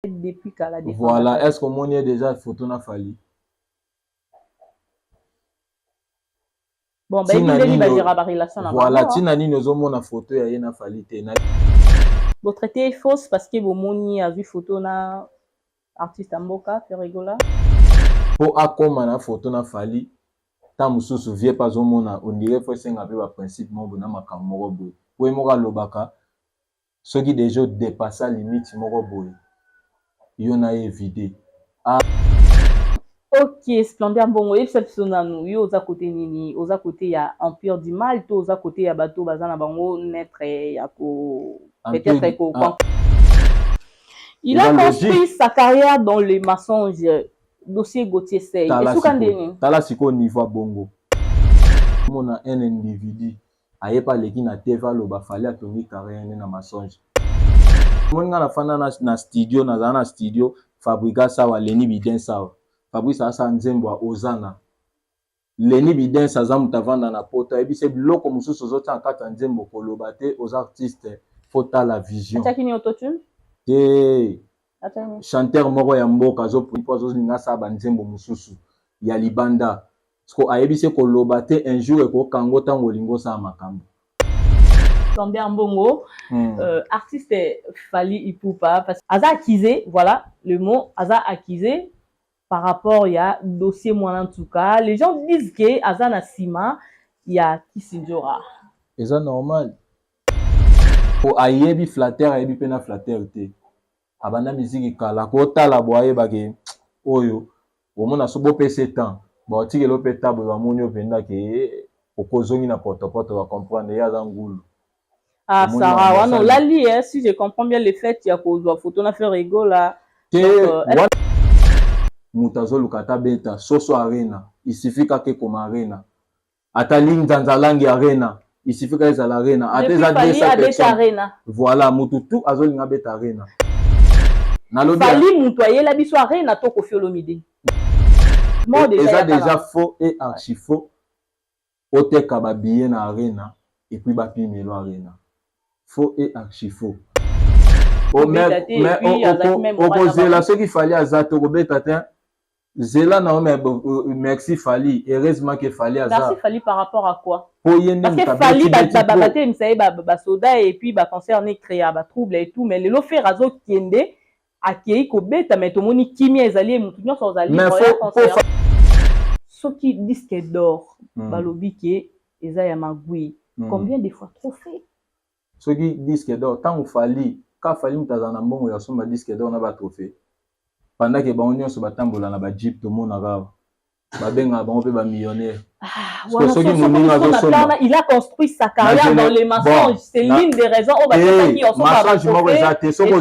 Depuis kala. Voilà, est ce que omoni ye déjà photo na Fally? Bon, bayebi ndenge bagéra barelation na Voilà, ntina nini ozomona photo ya ye na Fally te na Botraité fausse parce que bomoni azwi photo na artiste ya mboka Ferre Gola. Mpo akóma na photo na Fally, ntango mosusu vie mpe azomona ondire fo esenga mpe baprincipe moko boye na makambo moko boye, po ye moko alobaka soki déjà odépassa limite moko boye, yo na ye vide. Ok, Splendeur Mbongo, oyebisa biso nanu, yo oza kote nini? Oza kote ya Empire du Mal to oza kote ya bato baza na bango maître ya ko peut-être ko Ah. Il a construit sa carrière dans les mensonges. Dossier Gauthier Sey esuka ndeni? Tala sikoyo niveau ya bongo, omona un individu ayepa aleki na TV, aloba Fally atongi carrière nde na mensonge. Omoni nga nafanda na studio, nazala na studio Fabrigas awa, Leni Bidens awa. Fabrice asala nzembo ya Ozana. Leni Bidens aza moto avanda na Poto, ayebisi biloko mosusu ozotia na kati ya nzembo, koloba te oza artiste, fo tala vision. Atiaki nini? Autotune? Te, chanteur moko ya mboka azopo azolinga asala banzembo mosusu ya libanda siko, ayebisi koloba te, un jour ekokango ntango olingi osala makambo. Lambert Mbongo, artiste Fally Ipupa, parce aza accusé, voilà le mot, aza accusé par rapport ya dossier mwana ntuka. Les gens disent que aza na sima ya Kisinjora. Eza normal. Po ayebi flatteur, ayebi mpe na flatteur te. Abanda miziki kala, kotala bo ayebake oyo omona so bopesa temps, baotikela mpe ta boye, bamoni oyo mpenza ke okozongi na potopoto, bacomprendre ye aza ngulu. Ah, Sarah, wana olali, eh, si je comprends bien, le fait ya kozwa photo na Ferre Gola. Te, euh, moto azoluka ata beta soso Arena, il suffit kaka ekoma Arena, ata linzanza-langi Arena, il suffit kaka ezala Arena, ata eza 200 personnes. Voilà, motu tu azolinga beta Arena. Nalobi Fally moto ayela biso Arena to Koffi Olomide? Eza déjà faux et archi faux. Oteka babillet na Arena et puis bapimelo Arena, faux et archi faux. Okozela soki Fally aza te, okobeta te, zela na yo. Merci Fally, heureusement que Fally aza. Merci Fally par rapport à quoi? Po ye nde. Parce que Fally batelemisa ye basoda et puis baconcert ne créa batrouble et tout, mais lelo Ferre azokende, akei kobeta, mais tomoni kimia ezali ye, motu nyonso azali. Soki disque d'or balobi ke eza ya magui, combien de fois trophée? Soki disque d'or, ntango Fally ka Fally moto azala na mbongo ya somba disque d'or na batrophée, pendant ke bango nyonso batambola na bajeep, tomonaka awa babengaka bango mpe bamillionnaire. Soki moninga azosomba, il a construit sa carrière dans les mensonges, c'est l'une des raisons oyo bapesaki. Mensonge moko eza te. Soki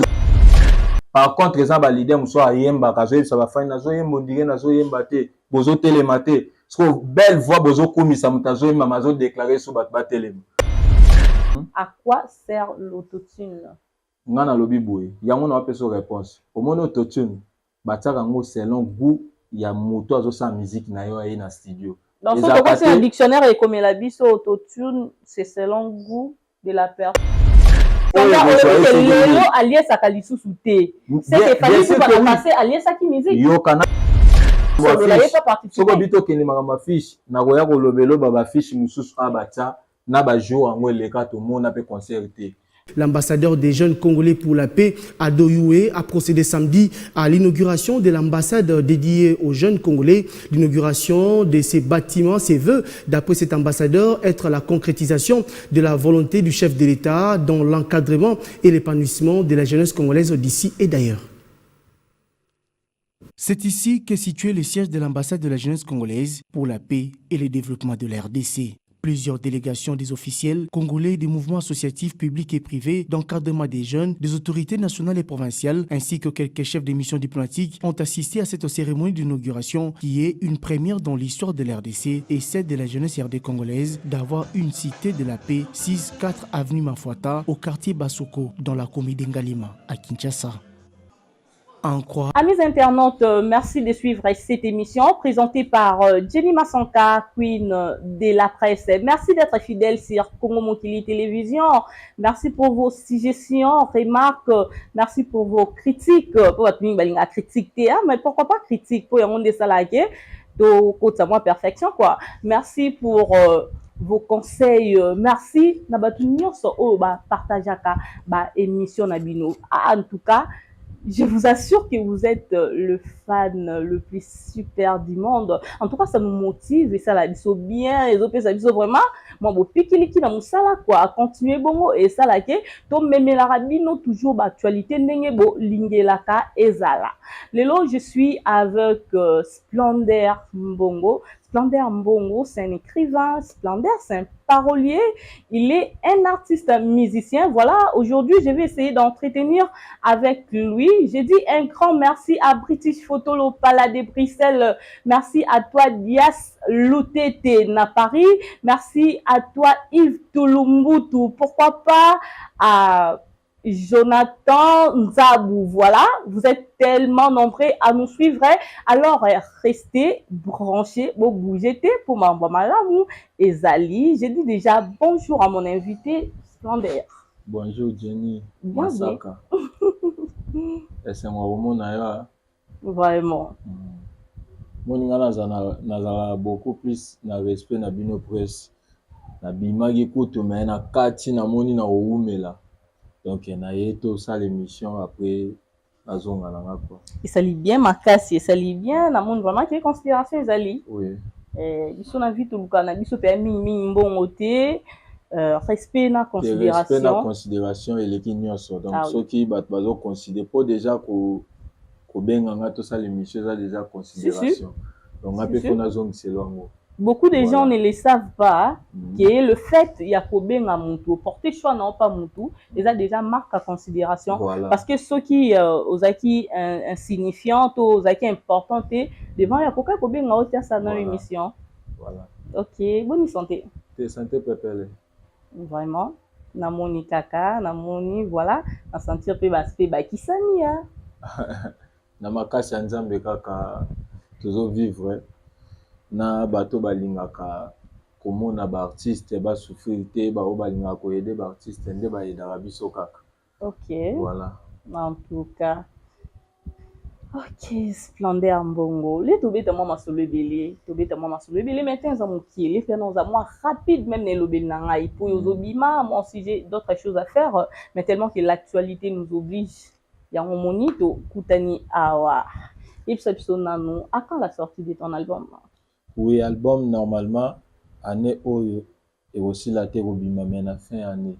par contre eza baleader mosusu ayembaka, azoyebisa bafani: "Nazoyemba ondire nazoyemba te, bozotelema te." Siko belle voix, bozokumisa moto azoyemba, ma azodéclare so bato batelema. À quoi sert l'autotune? Nga nalobi boye, yango na wapesa réponse. Omoni autotune, batiaka yango selon goût ya moto azosala musique na yo, aye na studio. Donc soki tokoti na dictionnaire, ekomela biso autotune, c'est selon goût de la personne. Lelo aliesaka lisusu te, c'est que Fally Ipupa na passé aliesaki musique. Yokana, soki obi tokende makambo ya fiche, nakoya koloba eloba bafiche mosusu a batia na bajour yango eleka, tomona mpe concert te. L'ambassadeur des jeunes Congolais pour la paix, Ado Yuhe, a procédé samedi à l'inauguration de l'ambassade dédiée aux jeunes Congolais. L'inauguration de ces bâtiments, ses vœux, d'après cet ambassadeur, être la concrétisation de la volonté du chef de l'État dans l'encadrement et l'épanouissement de la jeunesse congolaise d'ici et d'ailleurs. C'est ici qu'est situé le siège de l'ambassade de la jeunesse congolaise pour la paix et le développement de la RDC. Plusieurs délégations des officiels congolais, des mouvements associatifs publics et privés d'encadrement des jeunes, des autorités nationales et provinciales, ainsi que quelques chefs de mission diplomatique ont assisté à cette cérémonie d'inauguration qui est une première dans l'histoire de la RDC et celle de la jeunesse RD congolaise d'avoir une cité de la paix, 6-4 avenue Mafuata, au quartier Basoko, dans la commune d'Ngaliema, à Kinshasa. En croire. Amis internautes, merci de suivre cette émission présentée par Jenny Masanka, Queen de la presse. Merci d'être fidèle sur Congo Mokili Télévision. Merci pour vos suggestions, remarques. Merci pour vos critiques. Pour votre critique, mais pourquoi pas critique pour y salariés de moi perfection quoi. Merci pour vos conseils. Merci na batu nyonso oyo ba partageaka ba émission na bino. En tout cas, je vous assure que vous êtes le fan le plus super du monde. En tout cas, ça nous motive et ça la biso bien, et ça biso vraiment moi bo pikiliki na musala quoi. Continuer bongo et ça la ke to memelaka bino toujours ba actualité ndenge bo lingelaka ezala. Lelo, je suis avec Splendeur Mbongo. Splendeur Mbongo, c'est un écrivain. Splendeur, c'est un parolier. Il est un artiste musicien. Voilà, aujourd'hui, je vais essayer d'entretenir avec lui. J'ai dit un grand merci à British Photo, le Palais de Bruxelles. Merci à toi, Dias Lutete na Paris. Merci à toi, Yves Touloumbutu. Pourquoi pas à Jonathan Nzabou. Voilà, vous êtes tellement nombreux à nous suivre. Alors, restez branchés, bon, bougez pour malamu ezali. J'ai dit déjà bonjour à mon invité, Splendeur. Bonjour Jenny. Bienvenue. Masaka. Esengo komona yo. Vraiment. Moni nga nazala beaucoup plus na respect na bino presse. Nabimaki kutu me na kati namoni na kowumela. Donc naye tosala émission, après nazonga nanga quoi. Esali bien makasi, esali bien. Namoni vraiment ke considération ezali. Oui. Biso na vie toluka na biso mpe ya mingimingi mbongo te, respect na Te respect na considération. Considération eleki nyonso. Donc Ah oui. soki bato bazoconsidérer po déjà kobenga nga tosala émission, eza déjà considération. Donc nga mpe Si, si. Fo nazongisela yango. Beaucoup de gens ne le savent pas que le fait ya kobenga mutu, porter choix na pas mutu, eza déjà marque à considération. Voilà. Parce que soki ozalaki insignifiant to ozalaki important te devant ya koka kobenga yo te asala na émission. Voilà. Ok, boni santé? Te, santé pepele. Vraiment, namoni kaka, namoni, voilà, nasentir mpe baaspect bakisami ya Na makasi ya Nzambe kaka tozovivre na bato balingaka komona baartiste basouffrir te, baoyo balingaka koaider baartiste nde baaidaka biso kaka. Voilà. En tout cas, ok, Splendeur Mbongo, le tobeta mwa masolo ebele, tobeta mwa masolo ebele, mais te eza mokili mpe oza mwa rapide même na elobeli na ngai po ozobima moi aussi, j'ai d'autres choses à faire, mais tellement que l'actualité nous oblige, yango moni tokutani awa. Yebisa biso nanu, à quand la sortie de ton album? Oui, album normalement année oyo ekosila te kobima, mais na fin année.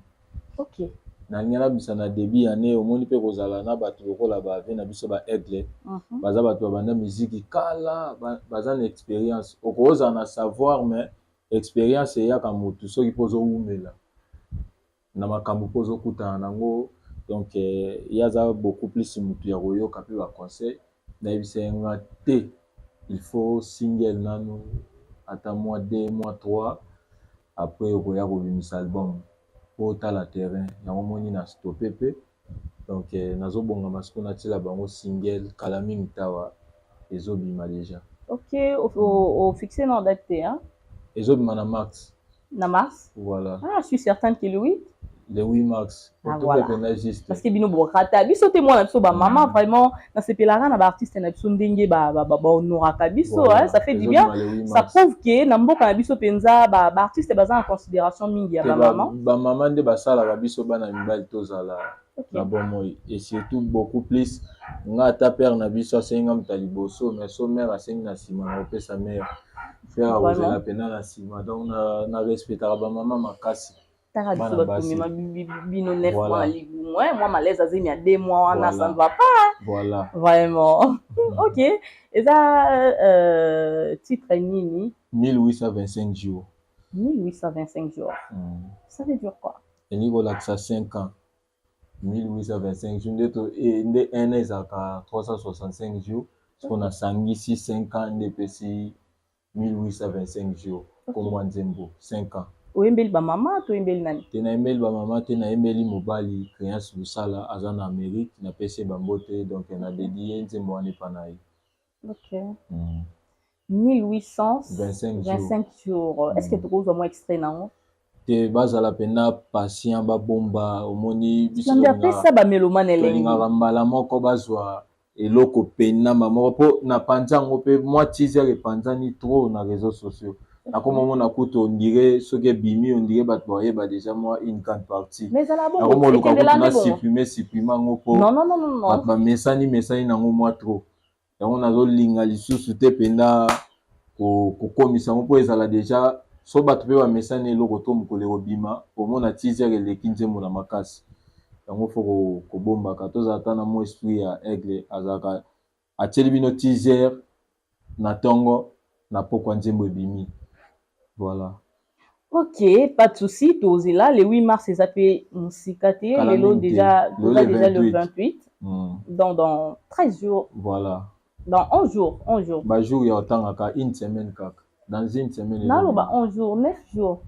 Nalingi nabisa na début année. Omoni mpe kozala na bato lokola bave na biso baaigle, baza bato babanda miziki kala, baza na expérience. Okozala na savoir, mais expérience eyaka motu soki mpo ozowumela na makambo mpo ozokutana nango. Donc ye aza beaucoup plus motu ya koyoka mpe baconseil. Nayebisa ye nga te, il faut single nanu ata mois 2, mois 3, après okoya kobimisa album po otala terrain. Yango moni na stoppe mpe. Donc nazobongama sikoyo, natiela bango single kala mingi tawa ezobima déjà. Ok, ofixe na date te, hein? Ezobima na mars. Na mars? Voilà. Ah, je suis certaine que le 8. Le 8 mars. Ah, voilà. Mpena juste. Parce que bino borata biso te, mwana biso bamama. Vraiment, nasepelaka na baartiste na biso ndenge bahonoraka biso. Voilà. Ça fait du bien. Ezobima le 8 Ça mars. prouve ke na mboka na biso mpenza baartiste baza na considération mingi ya Te bamama. Bamama nde basalaka biso bana mibali tozala na bomoi et surtout beaucoup plus nga. Ata père na biso asengi nga moto ya liboso, mais so mare asengi na nsima, na kopesa mare, frère akozela mpena na nsima. Donc na respectaka bamama makasi. Tala biso. Bana Bato basi. mema bino 9 mois na libumu, mwa malaise azemi ya 2 mois wana, ça ne va pas. Vraiment. Ok, eza titre nini? 1825 jours. 1825 jours. Ça veut dire quoi? Elingi kolakisa 5 ans. 1825 jours nde nde 1 an ezalaka 365 jours. Soko nasangisi 5 ans nde epesi 1825 jours. Komwa nzembo 5 ans. Oyembeli bamama to oyembeli nani? Te, nayembeli bamama te, nayembeli mobali Créance Lusala, aza na Amérique. Napesi ye bambote, donc nadédier ye nzembo wana epa na ye. Ok. 1825 25 jours. Jours. Est ce que tokozwa mwa extrait nango? Te, bazala mpenza patient, babomba. Omoni, biso Splendeur, apesa bamélomane elengi. Tolingaka mbala moko bazwa eloko pena moko, mpo na panza yango mpe mwa teaser epanzani trop na réseaux sociaux. Nakoma omona kutu on dirait soki ebimi, on dirait bato bayeba déjà mwa une grande partie. Mais ezala bongo. Nakoma oluka ekendela kutu nde na bongo. Supprime yango mpo Non, non, non, non, non. bato bamesani mesani nango mwa trop. Yango nazolinga lisusu te mpenza kokomisa yango, mpo ezala déjà so bato mpe bamesani eloko to mokolo ekobima, omona teaser eleki nzembo na makasi. Yango faut kobombaka, tozala ata na mwa esprit ya aigle. Azalaka atieli bino teaser na ntongo, na pokwa nzembo ebimi, voilà. Ok, pas de souci, tozela le 8 mars, eza mpe mosika te. Kala Lelo mingi te. déjà Lelo toza le déjà le 28. 28. Dans 13 jours. Voilà. Dans 11 jours, 11 jours. Bajour ya otangaka une semaine kaka, dans une semaine. Naloba 11 jours, 9 jours.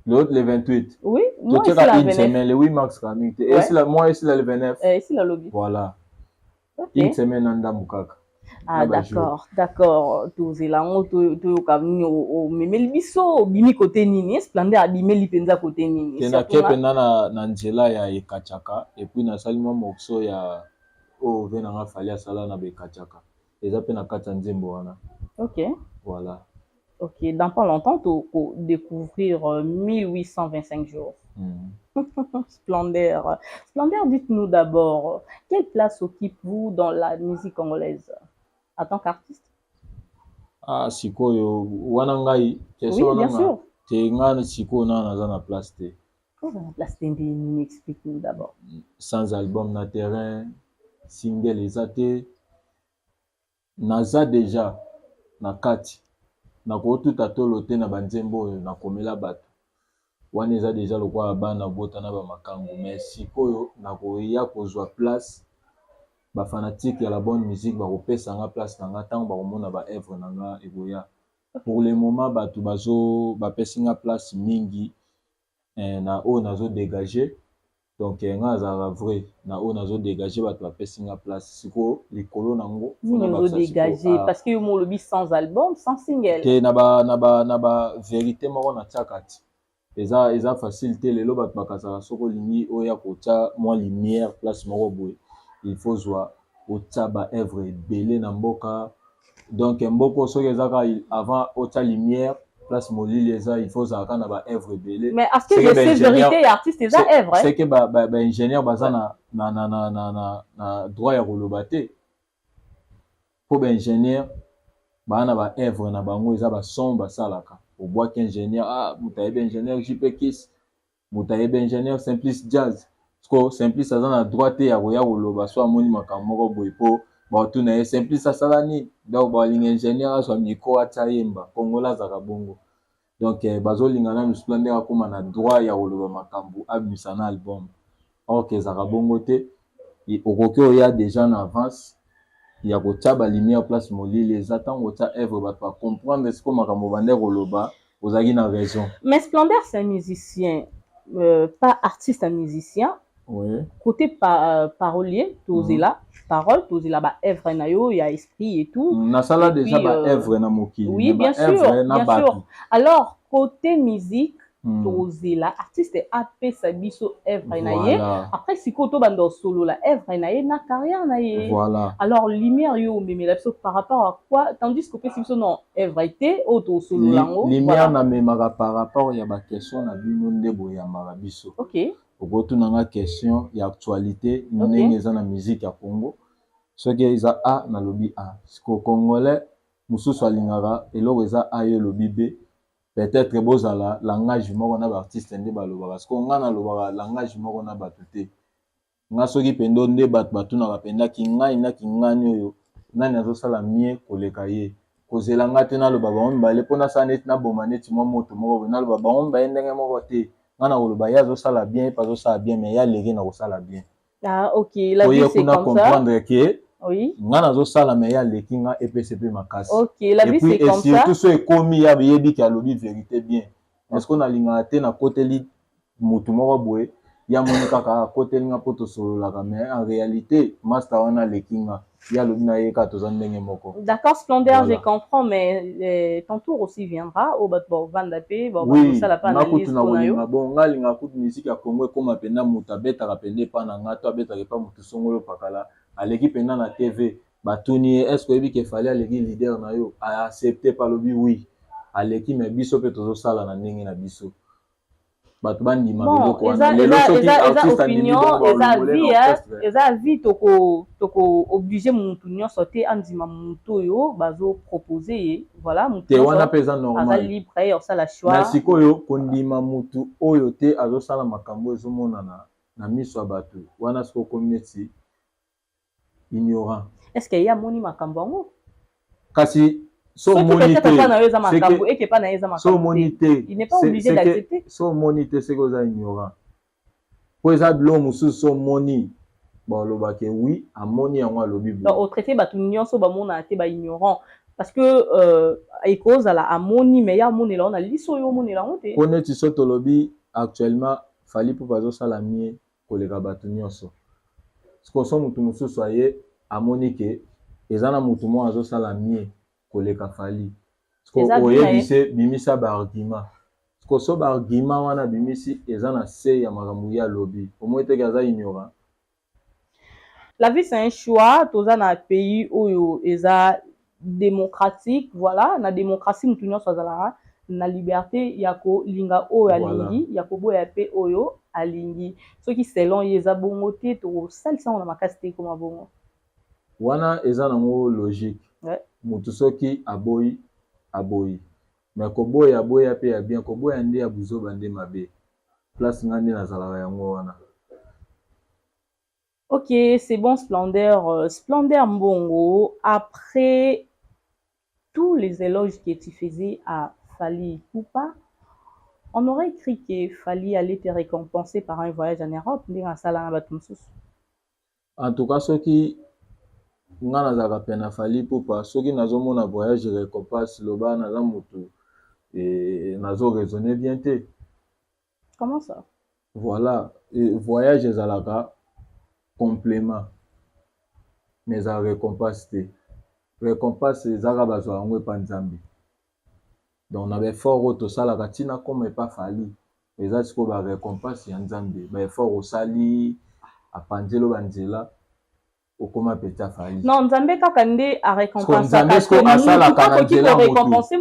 L'autre, le 28. Oui, moi Totiaka esila une 29. semaine, le 8 mars kaka mingi te. Esila moi, esila le 29. Esila lobi. Voilà. Ok. Une semaine na ndambu kaka. Ah. Na bajour. D'accord, tozela yango, toyoka nini omemeli biso, obimi kote nini, Splendeur abimeli mpenza kote nini. Te, nake mpenza na nzela ya ekatiaka, et puis nasali mwa morceau ya oyo ve nanga Fally asala na baekatiaka, eza mpe na kati ya nzembo wana. Ok. Voilà. Ok, dans pas longtemps découvrir 1825 jours. Splendeur. Splendeur, dites-nous d'abord, quelle place occupe-vous dans la musique congolaise en tant qu'artiste? Ah, sikoyo wana ngai Oui, bien sûr. Te, ngai sikoyo nana naza na place te. Oza na place te nde nini? Explique-nous d'abord. Sans album na terrain, single eza te. Naza déjà na kati, nakotuta tolo te na banzembo oyo nakomela bato wana, eza déjà lokola bana botana bamakangu. Mais sikoyo nakoya kozwa place, bafanatiques ya la bonne musique bakopesa nga place na nga ntango bakomona baœuvre na nga ekoya. Pour le moment, bato bazo bapesi nga place mingi na oyo nazodégage. Donc nga azalaka vrai na oyo nazodégage, bato bapesi nga place. Sikoyo likolo nango Nini ozodégage? Parce que yo mo olobi sans album, sans single. Te, na ba vérité moko natiaka ti eza facile te. Lelo bato bakazaka, soki olingi oya kotia mwa lumière place moko boye, il faut zwa otia baœuvre ebele na mboka. Donc mboka soki eza kaka, avant otia lumière place molili eza, il faut ozalaka na baœuvre ebele. Mais est-ce que je sais vérité artiste eza œuvre? C'est que baingénieur baza na droit ya koloba te, mpo baingénieur baa na baœuvre na bango, eza bason basalaka. Obwaki ingénieur, ah, moto ayebi ingénieur JP Kis, moto ayebi ingénieur Simplice Jazz. Siko Simplice aza na droit te ya koya koloba so amoni makambo moko boye, mpo baotuna ye Simplice asala nini. Donc balinga ingénieur azwa micro atia yemba. Kongola azalaka bongo. Donc bazolinga nanu Splendeur akóma na droit ya koloba makambo, abimisa na album. Or que ezalaka bongo te. Okoki oya déjà na avance ya kotia balumière place molili eza. Ntango otia œuvre, bato bacomprendre siko makambo bande koloba, ozalaki na raison. Mais Splendeur, c'est un musicien, pas artiste, un musicien. Côté parolier, tozela parole, tozela baœuvre na yo ya esprit et tout. Nasala déjà baœuvre na mokili. Oui, bien sûr, bien sûr. Alors côté musique, tozela artiste apesa biso œuvre na ye. Après sikoyo tobanda osolola œuvre na ye na carrière na ye. Alors lumière yo omemela biso par rapport à quoi, tandis que opesi biso non œuvre te oyo tosolola yango? Lumière namemaka par rapport ya baquestion na bino nde boyambaka biso. Okotunanga question ya actualité ndenge eza na musique ya Congo, soki eza A, nalobi A. Siko congolais mosusu alingaka eloko eza A, yo elobi B. Peut-être bozala langage moko na baartiste nde balobaka. Siko nga nalobaka langage moko na bato te. Nga soki mpenza nde bato batunaka mpenza kingai na kingani oyo, nani azosala mie koleka ye, kozela nga te naloba bango mibale mpo nasala neti naboma neti mwa moto moko boye, naloba bango mibale ndenge moko te. Nga na koloba ye azosala bien, ye mpe azosala bien, mais ye aleki na kosala bien. Ah, ok, la vie c'est kuna comme ça. Comprendre que nga nazosala, mais ye aleki nga, epesi mpe makasi. Ok, la vie c'est comme ça. Surtout so ekomi ya yebi ke alobi vérité bien. Est ce que nalingaka te nakoteli motu moko boye, ya moni kaka akoteli nga mpo tosololaka, mais en réalité master wana aleki nga, ye alobi na ye kaka toza ndenge moko. D'accord, Splendeur, voilà. Je comprends, mais ton tour aussi viendra. Au bat bon vanda pe, bon oui, ça la pas nga analyse kutu na pona yo. kolinga bon, nga alingaka kutu musique ya Congo ekóma mpenza moto abetaka pende epa na nga to abetaka epa motu songolo pakala, aleki mpenza na TV, batuni ye: est ce que oyebi ke Fally aleki leader na yo? Aaccepte pe, alobi oui, aleki, mais biso mpe tozosala na ndenge na biso, bato bandima biloko wana. Lelo soki artiste andimi bongo, eza vie, eza vie. Toko oblige mutu nyonso te andima mutu oyo bazopropose ye, voilà. Mutu te wana mpe eza normal. Aza libre osala choix. Na sikoyo kondima mutu oyo te azosala makambo ezomonana na miso ya bato wana, sikoyo okomi neti ignorant. Est ce que ye amoni makambo yango? Kasi so omoni te, so omoni te, so omoni te, seke oza ignorant, po eza biloko mosusu so omoni, balobake oui, amoni yango, alobi. Boye otraite bato nyonso bamonaka te baignorant, parce que ekozala amoni, mais ye amonela ngo na liso oyo omonela yango te. Po neti so tolobi actuellement Fally mpo bazosala mieux koleka bato nyonso, sikoyo so motu mosusu aye amoni ke eza na motu moko azosala mieux koleka Fally, sikoyo oyebise bimisa baargument. Sikoyo so baargument wana bimisi eza na se ya makambo ye alobi, omoni teke aza ignorant. La vie, c'est un choix. Toza na pays oyo eza démocratique, voilà. Na démocratie, mutu nyonso azalaka na liberté ya kolinga oyo alingi, ya koboya mpe oyo alingi. Soki selon ye eza bongo te, tokosalisa ngo na makasi te ekoma bongo. Wana eza nango logique. Mutu soki aboyi, aboyi, mais koboya, aboya mpe ya bien. Koboya nde ya buzoba nde mabe. Place nga nde nazalaka yango wana. Ok, c'est bon, Splendeur. Splendeur Mbongo, après tous les éloges que tu faisais à Fally Ipupa, on aurait cru que Fally allait te récompenser par un voyage en Europe. En tout cas, soki nga nazalaka pene na Fally Ipupa, soki nazomona voyage récompense, loba naza motu nazo raisonner bien te. Comment ça? Voilà, voyage ezalaka complément, mais ezala récompense te. Récompense ezaka bazwa yango epa Nzambe. Donc na baeffort oyo tosalaka ntina koma epa Fally, eza sikoyo barécompense ya Nzambe. Baeffort osali, apanzeli banzela, okoma peta Fally. Non, Nzambe kaka nde Nzambe asalaka na nzela.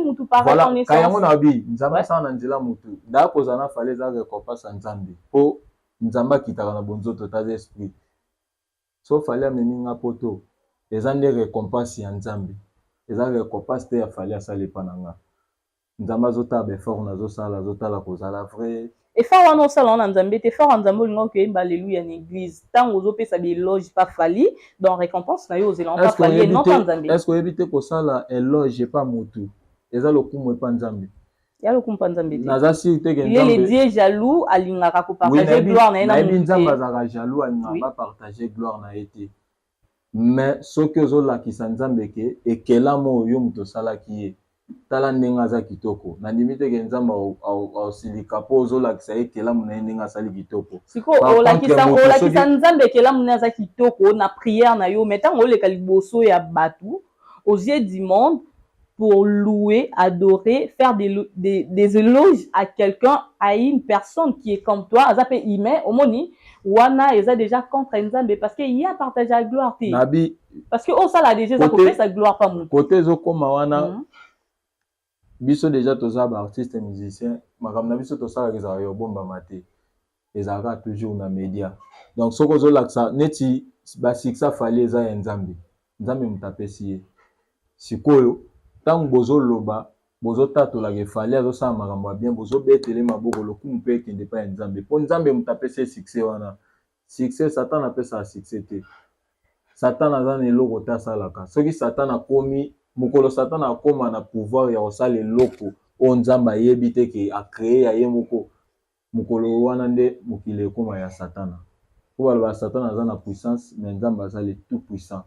Motu par Voilà, yango na bi Nzambe asala na nzela motu. Daa kozala na Fally eza récompense ya Nzambe, mpo Nzambe akitaka na bonzoto, taza esprit. So Fally amemi nga poto, eza nde récompense ya Nzambe, eza récompense te ya Fally asala epa na nga. Nzambe azotala baeffort nazosala, azotala kozala vrai. Effort wana osala wana Nzambe te. Effort ya Nzambe, olinga okoyemba aleluya na église ntango ozopesa baéloge pa Fally, donc récompense na yo ozela pa Fally, non pa Nzambe. Est ce que oyebi te kosala éloge epa motu eza lokumu epa Nzambe? Ya lokumu pa Nzambe te. Naza sûr te ke Il est le Dieu jaloux, alingaka kopartage gloire na ye na Nayebi Nzambe azalaka jaloux, alingaka bapartage gloire na ye te. Mais soki ozolakisa Nzambe ke ekelamu oyo yo moto osalaki ye, tala ndenge aza kitoko, nandimi te ke Nzambe aosilika mpo ozolakisa ye ekelamu na ye ndenge asali kitoko. Sikoyo olakisa Nzambe ekelamu na ye aza kitoko na prière na yo, mais ntango oleka liboso ya bato, aux yeux du monde, pour louer, adorer, faire des éloges à quelqu'un, à une personne qui est comme toi, aza pe humain, omoni, wana eza déjà contre Nzambe parce que il y a partage la gloire te. Nabi Parce que osala déjà eza kopesa gloire pa motu. Kote ezokóma wana, biso déjà toza baartiste musicien, makambo na biso tosalaka ezalaka ya obombama te, ezalaka toujours na média. Donc soki ozolakisa neti basuccès Fally eza ya Nzambe, Nzambe moto apesi ye. Sikoyo ntango bozoloba, bozotatolaka Fally azosala makambo ya bien, bozobetele maboko, lokumu mpe ekende epai ya Nzambe, mpo Nzambe moto apesi ye succès wana. Succès, Satan apesaka succès te. Satan aza na eloko te asalaka. Soki Satan akomi mokolo, Satan akóma na pouvoir ya kosala eloko oyo Nzambe ayebi te ke acréer ya ye moko, mokolo wana nde mokili ekóma ya Satana. Mpo baloba Satan aza na puissance, mais Nzambe aza le tout puissant.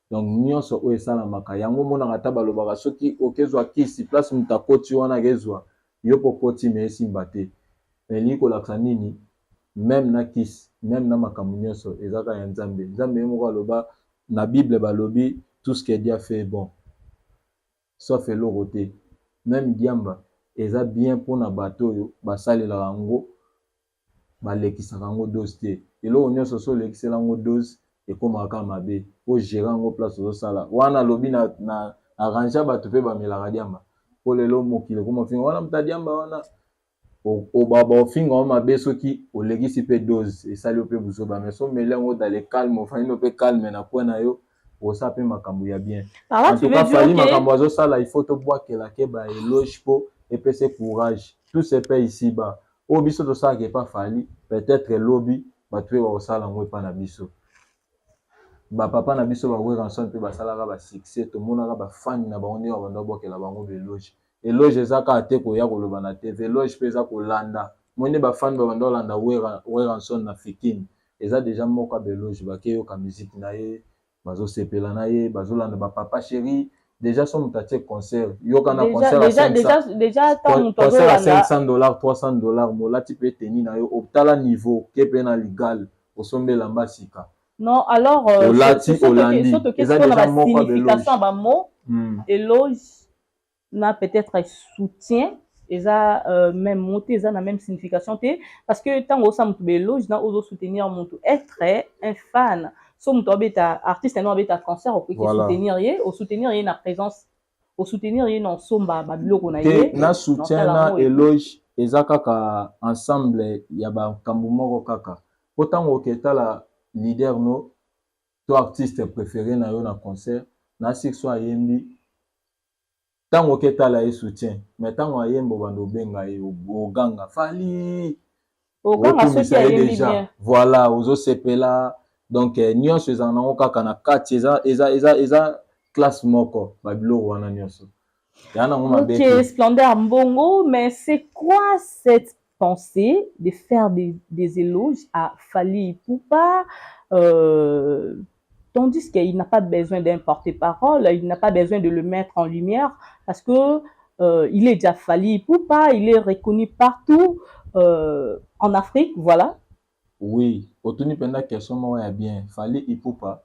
Donc nyonso oyo esalamaka yango omonaka, ata balobaka soki okezwa kisi, place moto akoti wana akezwa. Yo mpo okoti, me esimba te. Mais elingi kolakisa nini? Même na kisi, même na makambo nyonso, eza kaka ya Nzambe. Nzambe ye moko aloba na Bible, balobi: "Tout ce que Dieu a fait est bon", sauf eloko te. Même diamba eza bien mpona bato oyo basalelaka yango, balekisaka yango dose te. Eloko nyonso, so olekisela yango dose, ekomaka kaka mabe. Po gérer yango, place ozosala wana, alobi na arrange bato mpe bamelaka diamba, mpo lelo mokili ekoma finga wana, moto adiamba wana, baofinga ngo mabe. Soki olekisi mpe dose, esali yo mpe buzoba. Mais so omeli yango dans le calme, ofandi no mpe calme na coin na yo, osala mpe makambo ya bien. En tout cas, Fally, makambo azosala, il faut tobwakelake baéloge mpo epesa courage. Tout se paie ici bas. Oyo biso tosalaka epa Fally, peut-être elobi bato oyo bakosala yango epa na biso. Bapapa na biso baWerrason mpe basalaka basuccès, tomonaka bafani na bango ndenge babanda babwakela bango baéloge. Éloge eza kaka te koya koloba na TV, éloge mpe eza kolanda. Moi nde bafani babanda kolanda Werrason na Fikine, eza déjà moko ya baéloge. Bakeyoka musique na ye, bazosepela na ye, bazolanda bapapa chéri. Déjà so moto atie concert, yoka na concert ya 500 $, 300 $, molati mpe teni na yo, otala niveau ke mpe na ligal, osombi elamba sika. Non, alors olati, olandi, eza déjà moko ya signification ya bamo éloge na peut-être soutien eza même mot te, eza na même signification te, parce que ntango osala moto baéloge na ozosoutenir moto, être un fan, so moto abeta, artiste ano abeta concert, okoki soutenir ye, osoutenir ye na présence, osoutenir ye na osomba babiloko na ye. Na soutien na éloge eza kaka ensemble ya bakambo moko kaka, po ntango oketala leader no to artiste préféré na yo na concert na sik, so ayembi, ntango oketala ye, soutien. Mais ntango ayemba, obanda obenga ye, oganga Fally, okumisa ye déjà, voilà, ozosepela. Donc nyonso ezala nango kaka na kati, eza classe moko, babiloko wana nyonso ya nango mabe. Ok, Splendeur Mbongo, mais c'est quoi cette pensée de faire des éloges à Fally Ipupa, tandis qu'il n'a pas besoin d'un porte-parole, il n'a pas besoin de le mettre en lumière parce que il est déjà Fally Ipupa, il est reconnu partout en Afrique, voilà. Oui, otuni mpenza question moko ya bien. Fally Ipupa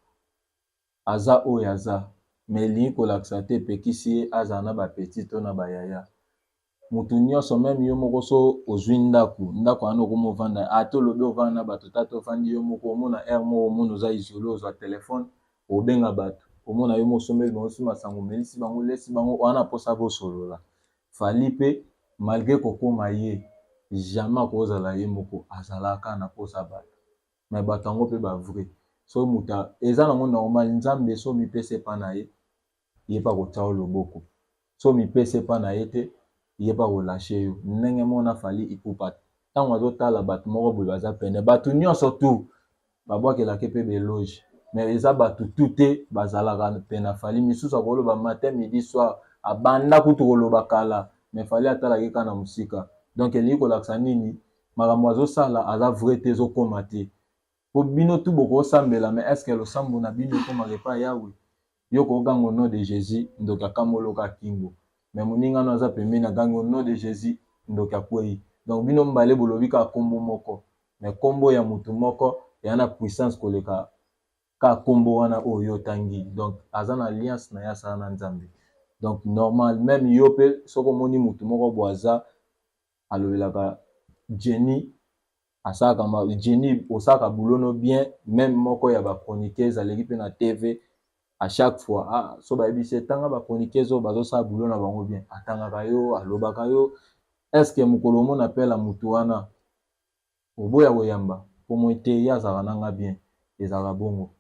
aza oyo aza, mais elingi kolakisa te epekisi ye azala na bapeti to na bayaya. Motu nyonso, même yo moko, so ozwi ndako, ndako wana okoma ovanda, ata olobi ovanda na bato, tata ofandi yo moko, omona aire moko, omona oza isolé, ozwa telefone, obenga bato, omona yo moko osombeli bango so masango, omelisi bango, olesi bango wana, mposa bosolola. Fally mpe, malgré kokóma ye, jamais akozala ye moko, azalaka na mposa bato. Mais bato yango mpe bavrai, so moto eza nango normal. Nzambe, so mipesa epa na ye, ye mpe akotia yo loboko. So mipesa epa na ye te, ye mpe akolâcher yo. Ndenge moko na Fally Ipupa, ntango azotala bato moko boye baza pene, bato nyonso tu babwakelaki mpe baéloge, mais eza bato tu te bazalaka pene na Fally. Misusu akoloba matin, midi, soir, abanda kutu koloba kala, mais Fally atalaki kaka na mosika. Donc elingi kolakisa nini? Makambo azosala aza vrai te, ezokóma te, po bino tu bokosambela, mais est-ce losambo na bino ekomaka epai Yawe? Yo koganga "Au nom de Jésus", ndoki akamoloka kingo, mais moninga no aza pembeni agangi "Au nom de Jésus", ndoki akwei. Donc bino mibale bolobi kaka nkombo moko, mais nkombo ya motu moko eya na puissance koleka kaka nkombo wana oyo yo otangi. Donc aza na alliance na ye, asala na Nzambe, donc normal. Même yo mpe, soki omoni motu moko bo aza alobelaka Jenny, asalaka Jenny, osalaka boulot no bien, même moko ya bachroniqueuse aleki mpe na TV à chaque fois, ah, so bayebisi etanga bachroniqueuse oyo bazosala boulot na bango bien, atangaka yo, alobaka yo. Est ce que mokolo omona apela motu wana, oboya koyamba po moi te, ye azalaka nanga bien, ezalaka bongo.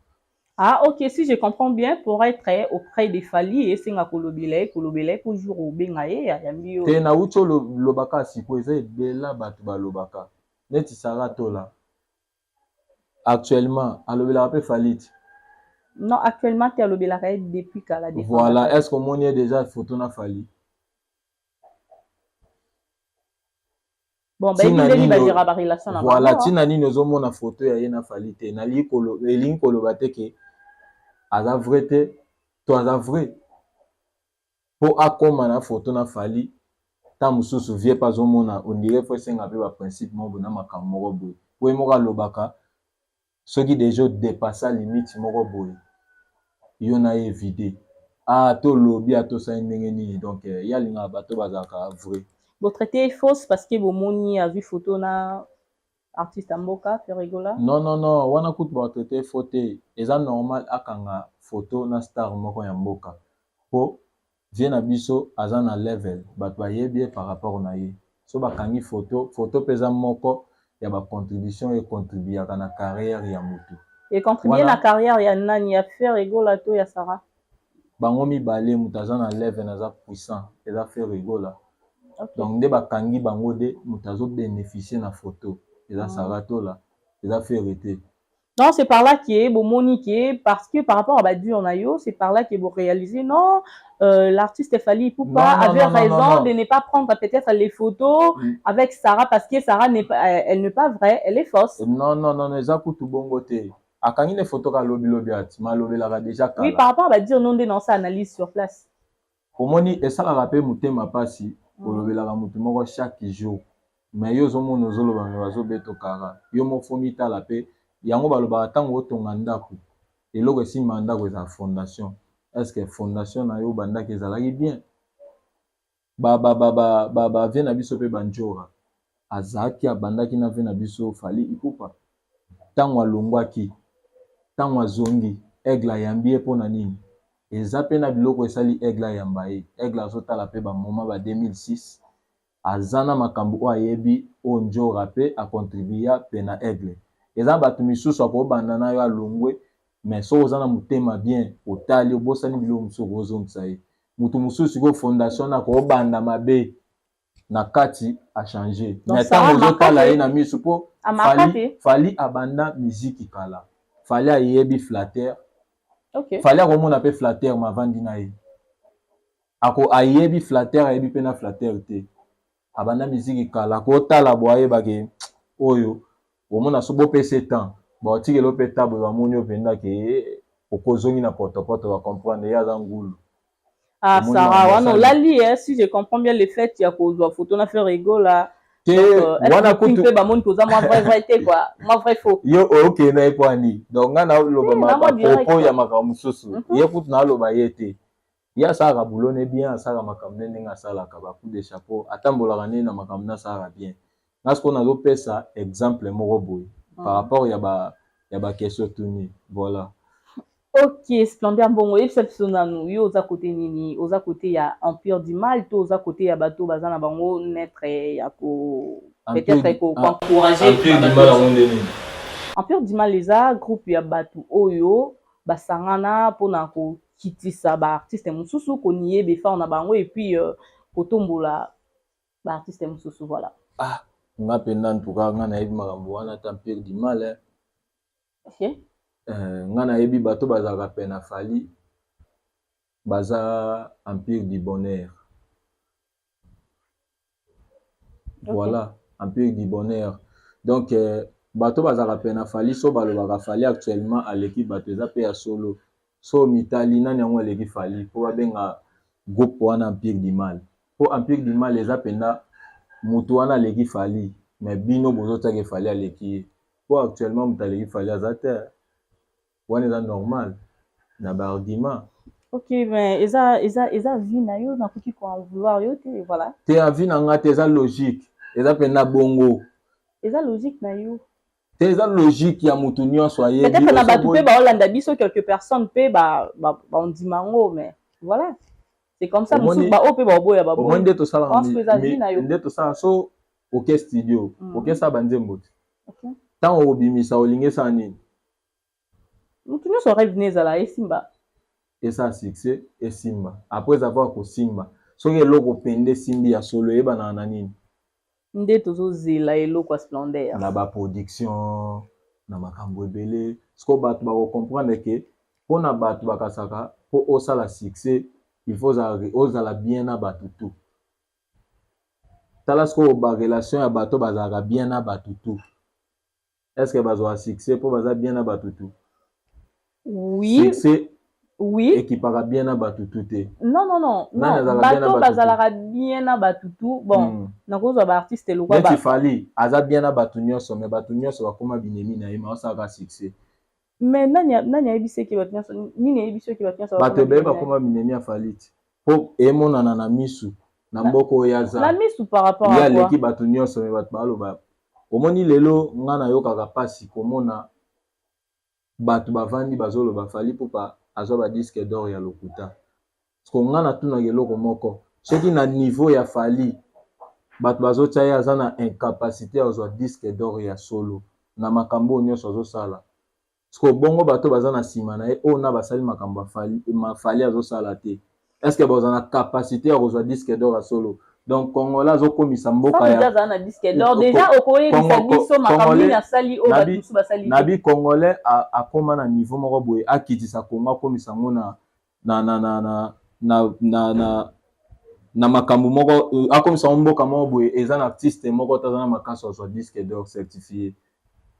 Ah ok, si je comprends bien, pour être auprès de Fally, esenga kolobela ye, kolobela ye po jour obenga ye, ayambi yo. Te, nauti olobaka sikoyo, eza ebela bato balobaka neti Sara Tola, actuellement alobelaka mpe Fally te. Non, actuellement te, alobelaka ye depuis kala. Voilà, est ce que omoni ye déjà photo na Fally? Bon, bayebi ndenge bagéra barelation na Voilà, ntina nini ozomona photo ya ye na Fally te? Elingi koloba te ke aza vrai te to aza vrai. Mpo akóma na photo na Fally, Ntango mosusu vieux mpe azomona on dirait faut esenga mpe baprincipe moko boye na makambo moko boye, po ye moko alobaka soki déjà odépassa limite moko boye, yo na ye vide, ah, tolobi atosali ndenge nini. Donc ye alingaka bato bazalaka vrai. Botraité fausse parce que bomoni azwi photo na artiste ya mboka Ferre Gola? Non, non, non, wana kutu batraité faux te. Eza normal akanga photo na star moko ya mboka, po vieux na biso aza na level, bato bayebi ye par rapport na ye. So bakangi photo, photo mpe eza moko ya bacontribution econtribuaka na carrière ya motu. Econtribue na carrière ya nani? Ya Ferre Gola to ya Sarah? Bango mibale. Moto aza na level, aza puissant, eza Ferre Gola. Donc nde bakangi bango de moto azobénéficie na photo eza Sarah Tola, eza Ferre te. Non, c'est par là que bomoni que parce que par rapport à badires na yo, c'est par là que vous réalisez non, l'artiste Fally Ipupa avait non, raison non, non, de ne pas prendre peut-être les photos avec Sarah parce que Sarah n'est pas, elle n'est pas vraie, elle est fausse. Non, non, non, eza kutu bongo te. Akangi ne photo ka lobi lobi ati, malobelaka déjà kala. Oui, par rapport à badires non dans sa analyse sur place. Omoni, esalaka mpe motema mpasi, olobelaka motu moko chaque jour, mais yo ozomona ozoloba, me bazobeta kara yo moko. Mitala mpe yango balobaka, ntango otonga ndako, eloko esimba ndako ezala fondation. Est ce que fondation na yo bandaki ezalaki bien? Bavieux na biso mpe banjora azalaki, abandaki na vieux na biso Fally Ipupa. Ntango alongwaki, ntango azongi, Aigle ayambi ye. Mpona nini? Eza mpe na biloko esali Aigle ayamba ye. Aigle azotala mpe bamoma ba 2006, aza na makambo oyo ayebi, oyo njora mpe acontribua mpe na Aigle. Eza bato misusu akobanda na yo, alongwe, mais soki oza na motema bien, otali, obosani biloko mosusu, okozongisa ye. Motu mosusu sikoyo fondation na akobanda mabe na kati, achange, mais ntango ozotala ye na miso, mpo Fally abanda miziki kala, Fally ayebi flatteur. Fally akomona mpe flatteur mavandi na ye, ako ayebi flatteur, ayebi mpe na flatteur te. Abanda miziki kala, akotala bo ayebake oyo omona. So bopesa temps, baotikela mpe ta boye, bamoni yo mpenza ke okozongi na potopoto, bacomprendre ye aza ngulu. Ah, Sarah, wana olali, si je comprends bien, le fait ya kozwa photo na Ferre Gola. Te, wana kutu mpe bamoni koza mwa vrai vrai te quoi, mwa vrai faux. Yo okende na ye po ani? Donc ngai naloba bapropos ya makambo mosusu. Ye kutu naloba ye te. Ye asalaka boulot ne bien, asalaka makambo nde ndenge asalaka, bacoup de chapeau, atambolaka nde na makambo nde asalaka bien. Nga sikoyo nazopesa exemple moko boye par rapport ya baquestion tuni, voilà. Ok, Splendeur Mbongo, oyebisa biso nanu, yo oza côté nini? Oza côté ya Empire du Mal to oza côté ya bato baza na bango neutre ya ko peut-être koencourager? Empire du Mal yango nde nini? Empire du Mal eza groupe ya bato oyo basangana mpona kokitisa baartiste mosusu, konier baeffort na bango et puis kotombola baartiste mosusu, voilà. Ah, nga mpenza, en tout cas nga nayebi makambo wana ta Empire du Mal, eh. Nga nayebi bato bazalaka pe na Fally, baza Empire du Bonheur. Voilà, Empire du Bonheur. Donc bato bazalaka pe na Fally, so balobaka Fally actuellement aleki bato, eza mpe ya solo. So mitali nani yango aleki Fally mpo babenga groupe wana Empire du Mal? Mpo Empire du Mal eza mpenza motu wana aleki Fally, mais bino bozotiaka Fally aleki ye, mpo actuellement moto aleki Fally aza te. Wana eza normal na baargument. Ok, mais eza avis na yo, nakoki ko en vouloir yo te, voilà. Te, avis na nga te, eza logique, eza mpenza bongo. Eza logique na yo. Te, eza logique ya motu nyonso ayebi. Peut-être na bato mpe baolanda biso, quelques personnes mpe baondima yango, mais voilà, c'est comme ça. Mosusu baoyo mpe baoboya. Baboya nde tosalaka, nde tosala. So oke studio, okesala banzembo te, ntango okobimisa, olingi esala nini? Motu nyonso rêve ne ezala esimba. Esala succès, esimba. Après avoir kosimba, soki eloko pende esimbi ya solo, eyebanaka na nini? Nde tozozela eloko ya Splendeur. Na baproduction, na makambo ebele. Sikoyo bato bakocomprendre ke mpona bato bakasaka, mpo osala succès, il faut ozala bien na bato tout. Tala sikoyo barelation ya bato bazalaka bien na bato tout, est ce que bazwaka succès mpo baza bien na bato tout? Oui. Succès. Oui. Ekipaka bien na bato tu te. Non, non, non, non, bato bazalaka bien na bato tu, bon, nakozwa baartiste lokwa. Neti Fally aza bien na bato nyonso, mais bato nyonso bakóma binemi na ye, ma osalaka succès. Mais nani, nani ayebi seki bato nyonso? Nini ayebi soki bato nyonso? Bato ebele bakóma binemi ya Fally ti mpo emonana na misu na mboka oyo aza. Na misu par rapport ye aleki bato nyonso, mais bato baloba. Omoni, lelo nga nayokaka mpasi komona bato bavandi bazoloba Fally Ipupa azwa badisque d'or ya lokuta. Parce nga natunaka eloko moko: soki na niveau ya Fally bato bazotia ye aza na incapacité ya kozwa disque d'or ya solo na makambo oyo nyonso azosala, parce bongo bato baza na nsima na ye oyo na basali makambo ya Fally azosala te, est ce que baza na capacité ya kozwa disque d'or ya solo? Donc Congolais azokomisa mboka ya na disque d'or déjà, okoyebisa biso makambo nini asali oyo bato mosusu basali? Nabi Congolais akóma na niveau moko boye, akitisa Kongo, akomisa yango na makambo moko, akomisa ngo mboka moko boye eza na artiste moko te aza na makasi azwa disque d'or certifié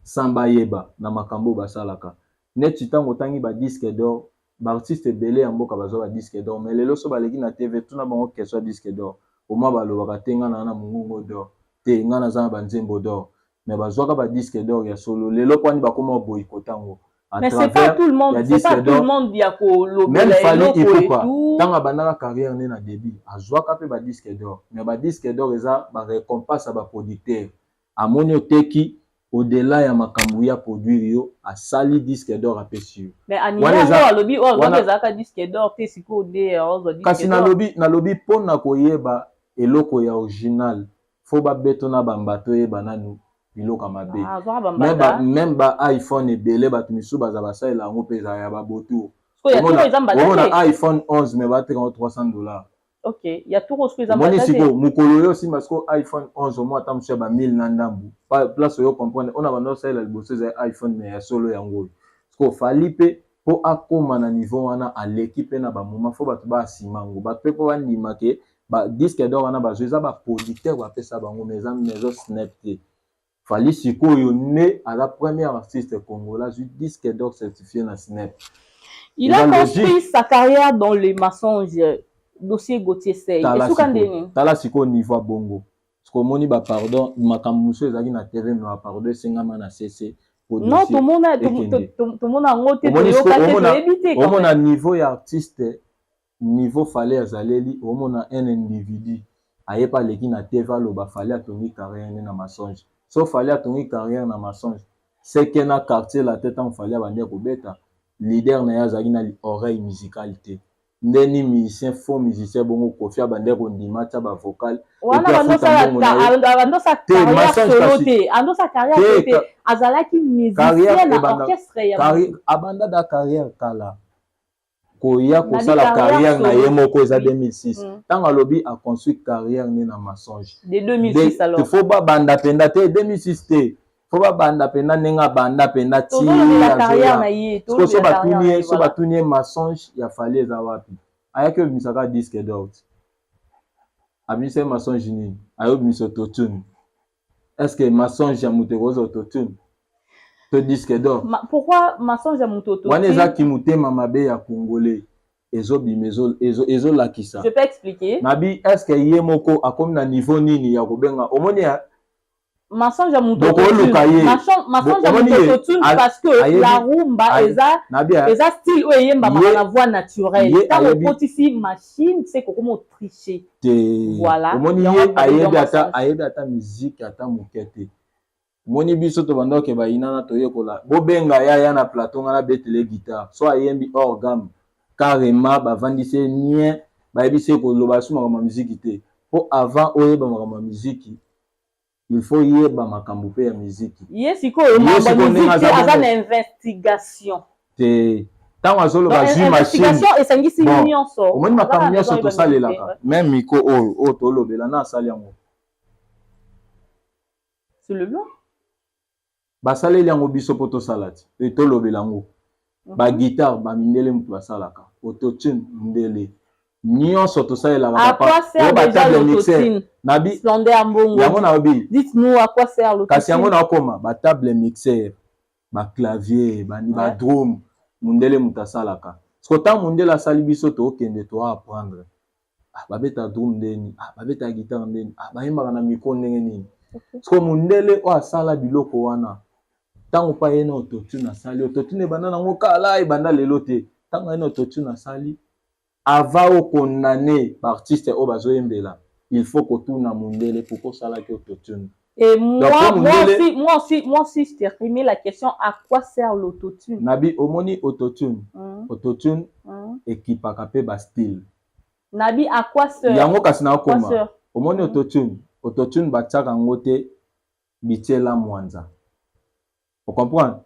sans bayeba na makambo oyo basalaka. Neti ntango otangi badisque d'or, baartiste ebele ya mboka bazwa badisque d'or, mais lelo so baleki na TV, tuna bango question ya disque d'or, omwa balobaka te: "Nga na mongongo d'or te, nga naza na banzembo d'or." Mais bazwaka badisque d'or ya solo. Lelo kwani bakóma boyikota yango. Mais c'est pas tout le monde, c'est pas tout le monde ya kolobela. Fally Ipupa, ntango abandaka carrière nde na début, azwaka mpe badisque d'or, mais badisque d'or eza barécompense ya baproducteur. Amoni oteki au-delà ya makambo ya produire yo, asali disque d'or, apesi yo. Mais alobi oyo ezalaka disque d'or te, sikoyo nde ozwa. Kasi nalobi mpona koyeba eloko ya original, fo babeto na bambato, oyeba nanu biloko ya mabe. Même ba iPhone ebele, bato misusu baza basalela yango mpe ezala ya babotour. Omona iPhone 11, mais bateka yango 300 $. Omoni sikoyo mokolo oyo osimba sikoyo iPhone 11, omoi ata mosusu ya ba 1000 na ndambu place oyo comprendre oyo na banda osalela liboso ezali iPhone, mais ya solo yango oyo. Sikoyo Fally mpe, mpo akóma na niveau wana, aleki mpe na bamoma fo bato baasima yango, bato mpe mpo bandima ke badisque d'or wana bazwa eza baproducteur bapesa bango, mais eza maison SNEP te. Fally sikoyo nde aza premier artiste congolais azwi disque d'or certifié na SNEP. Il a construit sa carrière dans les mensonges. Dossier Gauthier Sey, esuka ndeni? Tala sikoyo niveau ya bongo. Soki omoni bapardon, makambo mosusu ezalaki na TV, mais bapardon esengama na cc. Non, tomona, tomona yango te, toyoka te, toyebi te. Omona niveau ya artiste, niveau Fally azaleli. Omona un individu ayepa aleki na TV, aloba Fally atongi carrière nde na mensonge. So Fally atongi carrière na mensonge, seke na Quartier Latin, ntango Fally abandi kobeta, leader na ye azalaki na oreille musicale te. Ndeni musicien, faux musicien bongo Kofi abandi kondima tia bavocal. Wana bandosala carrière solo te, andosala carrière solo te, azalaki musicien na orchestre ya Abanda da carrière kala. Koya kosala carrière na ye moko eza 2006. Ntango alobi aconstruire carrière nde na mensonge, de 2006 alors. Fo babanda mpenza te 2006 te, fo babanda mpenza ndenge abanda mpenza. Ti so batuni ye, so batuni ye mensonge ya Fally eza wapi, ayaki obimisaka disque d'or, abimisa ye mensonge nini? Ayobimisa autotune. Est ce que mensonge ya moto ekozwa autotune to disque d'or? Pourquoi mensonge ya moto? Wana ezaki motema mabe ya Congolais, ezobima, ezolakisa. Je peux expliquer. Nabi, est ce que ye moko akomi na niveau nini ya kobenga? Omoni Mensonge ya moto, bokoluka ye. Mensonge ya moto autotune, parce que la rumba eza style oyo eyembamaka na voix naturelle. Ntango okotisi machine, c'est kokoma otricher. Te. Voilà. Omoni, ye ayebi ata musique ata moke te. Omoni, biso tobanda oke bayinana, toyekola. Bobenga ye aya na plateau, nga nabetele guitare. So ayembi hors gamme carrément, bavandisi ye nien, bayebisi ye koloba so makambo ya miziki te. Mpo avant oyeba makambo ya miziki, il faut yeba makambo mpe ya miziki. Ye sikoyo makambo ya miziki te, aza na investigation. Te, ntango azoloba zwi machine, esangisi nyonso. Omoni, makambo nyonso tosalelaka, même micro oyo tolobela na asali yango. Sur le blanc. Basaleli yango biso mpo tosala ti tolobela yango. Baguitare, bamindele moto basalaka. Autotune, ndele nyonso tosalelaka. À quoi sert déjà l'autotune? Nabi yango, nayobi. Dites-nous à quoi sert l'autotune. Kasi yango nakoma batable mixer, baclavier, bani, badrum, mundele moto asalaka. Parce que ntango mondele asali, biso tookende toapprendre. Ah, babeta drum ndeni, ah, babeta guitare ndeni, ah, bayembaka na micro ndenge nini. Parce que mondele oyo asala biloko wana, ntango mpe aye na autotune, asali autotune, ebanda nango kala, ebanda lelo te. Ntango aye na autotune, asali, avant okondamner baartiste oyo bazoyembela, il faut kotuna mondele pourquoi osalaki autotune. Et moi, donc, moi aussi, je t'ai remis la question: à quoi sert l'autotune? Nabi, omoni autotune, autotune ekipaka mpe bastyle. Nabi, à quoi sert? Yango kasi nakoma, omoni autotune, autotune batiaka yango te bitiela mwanza, ocomprendre?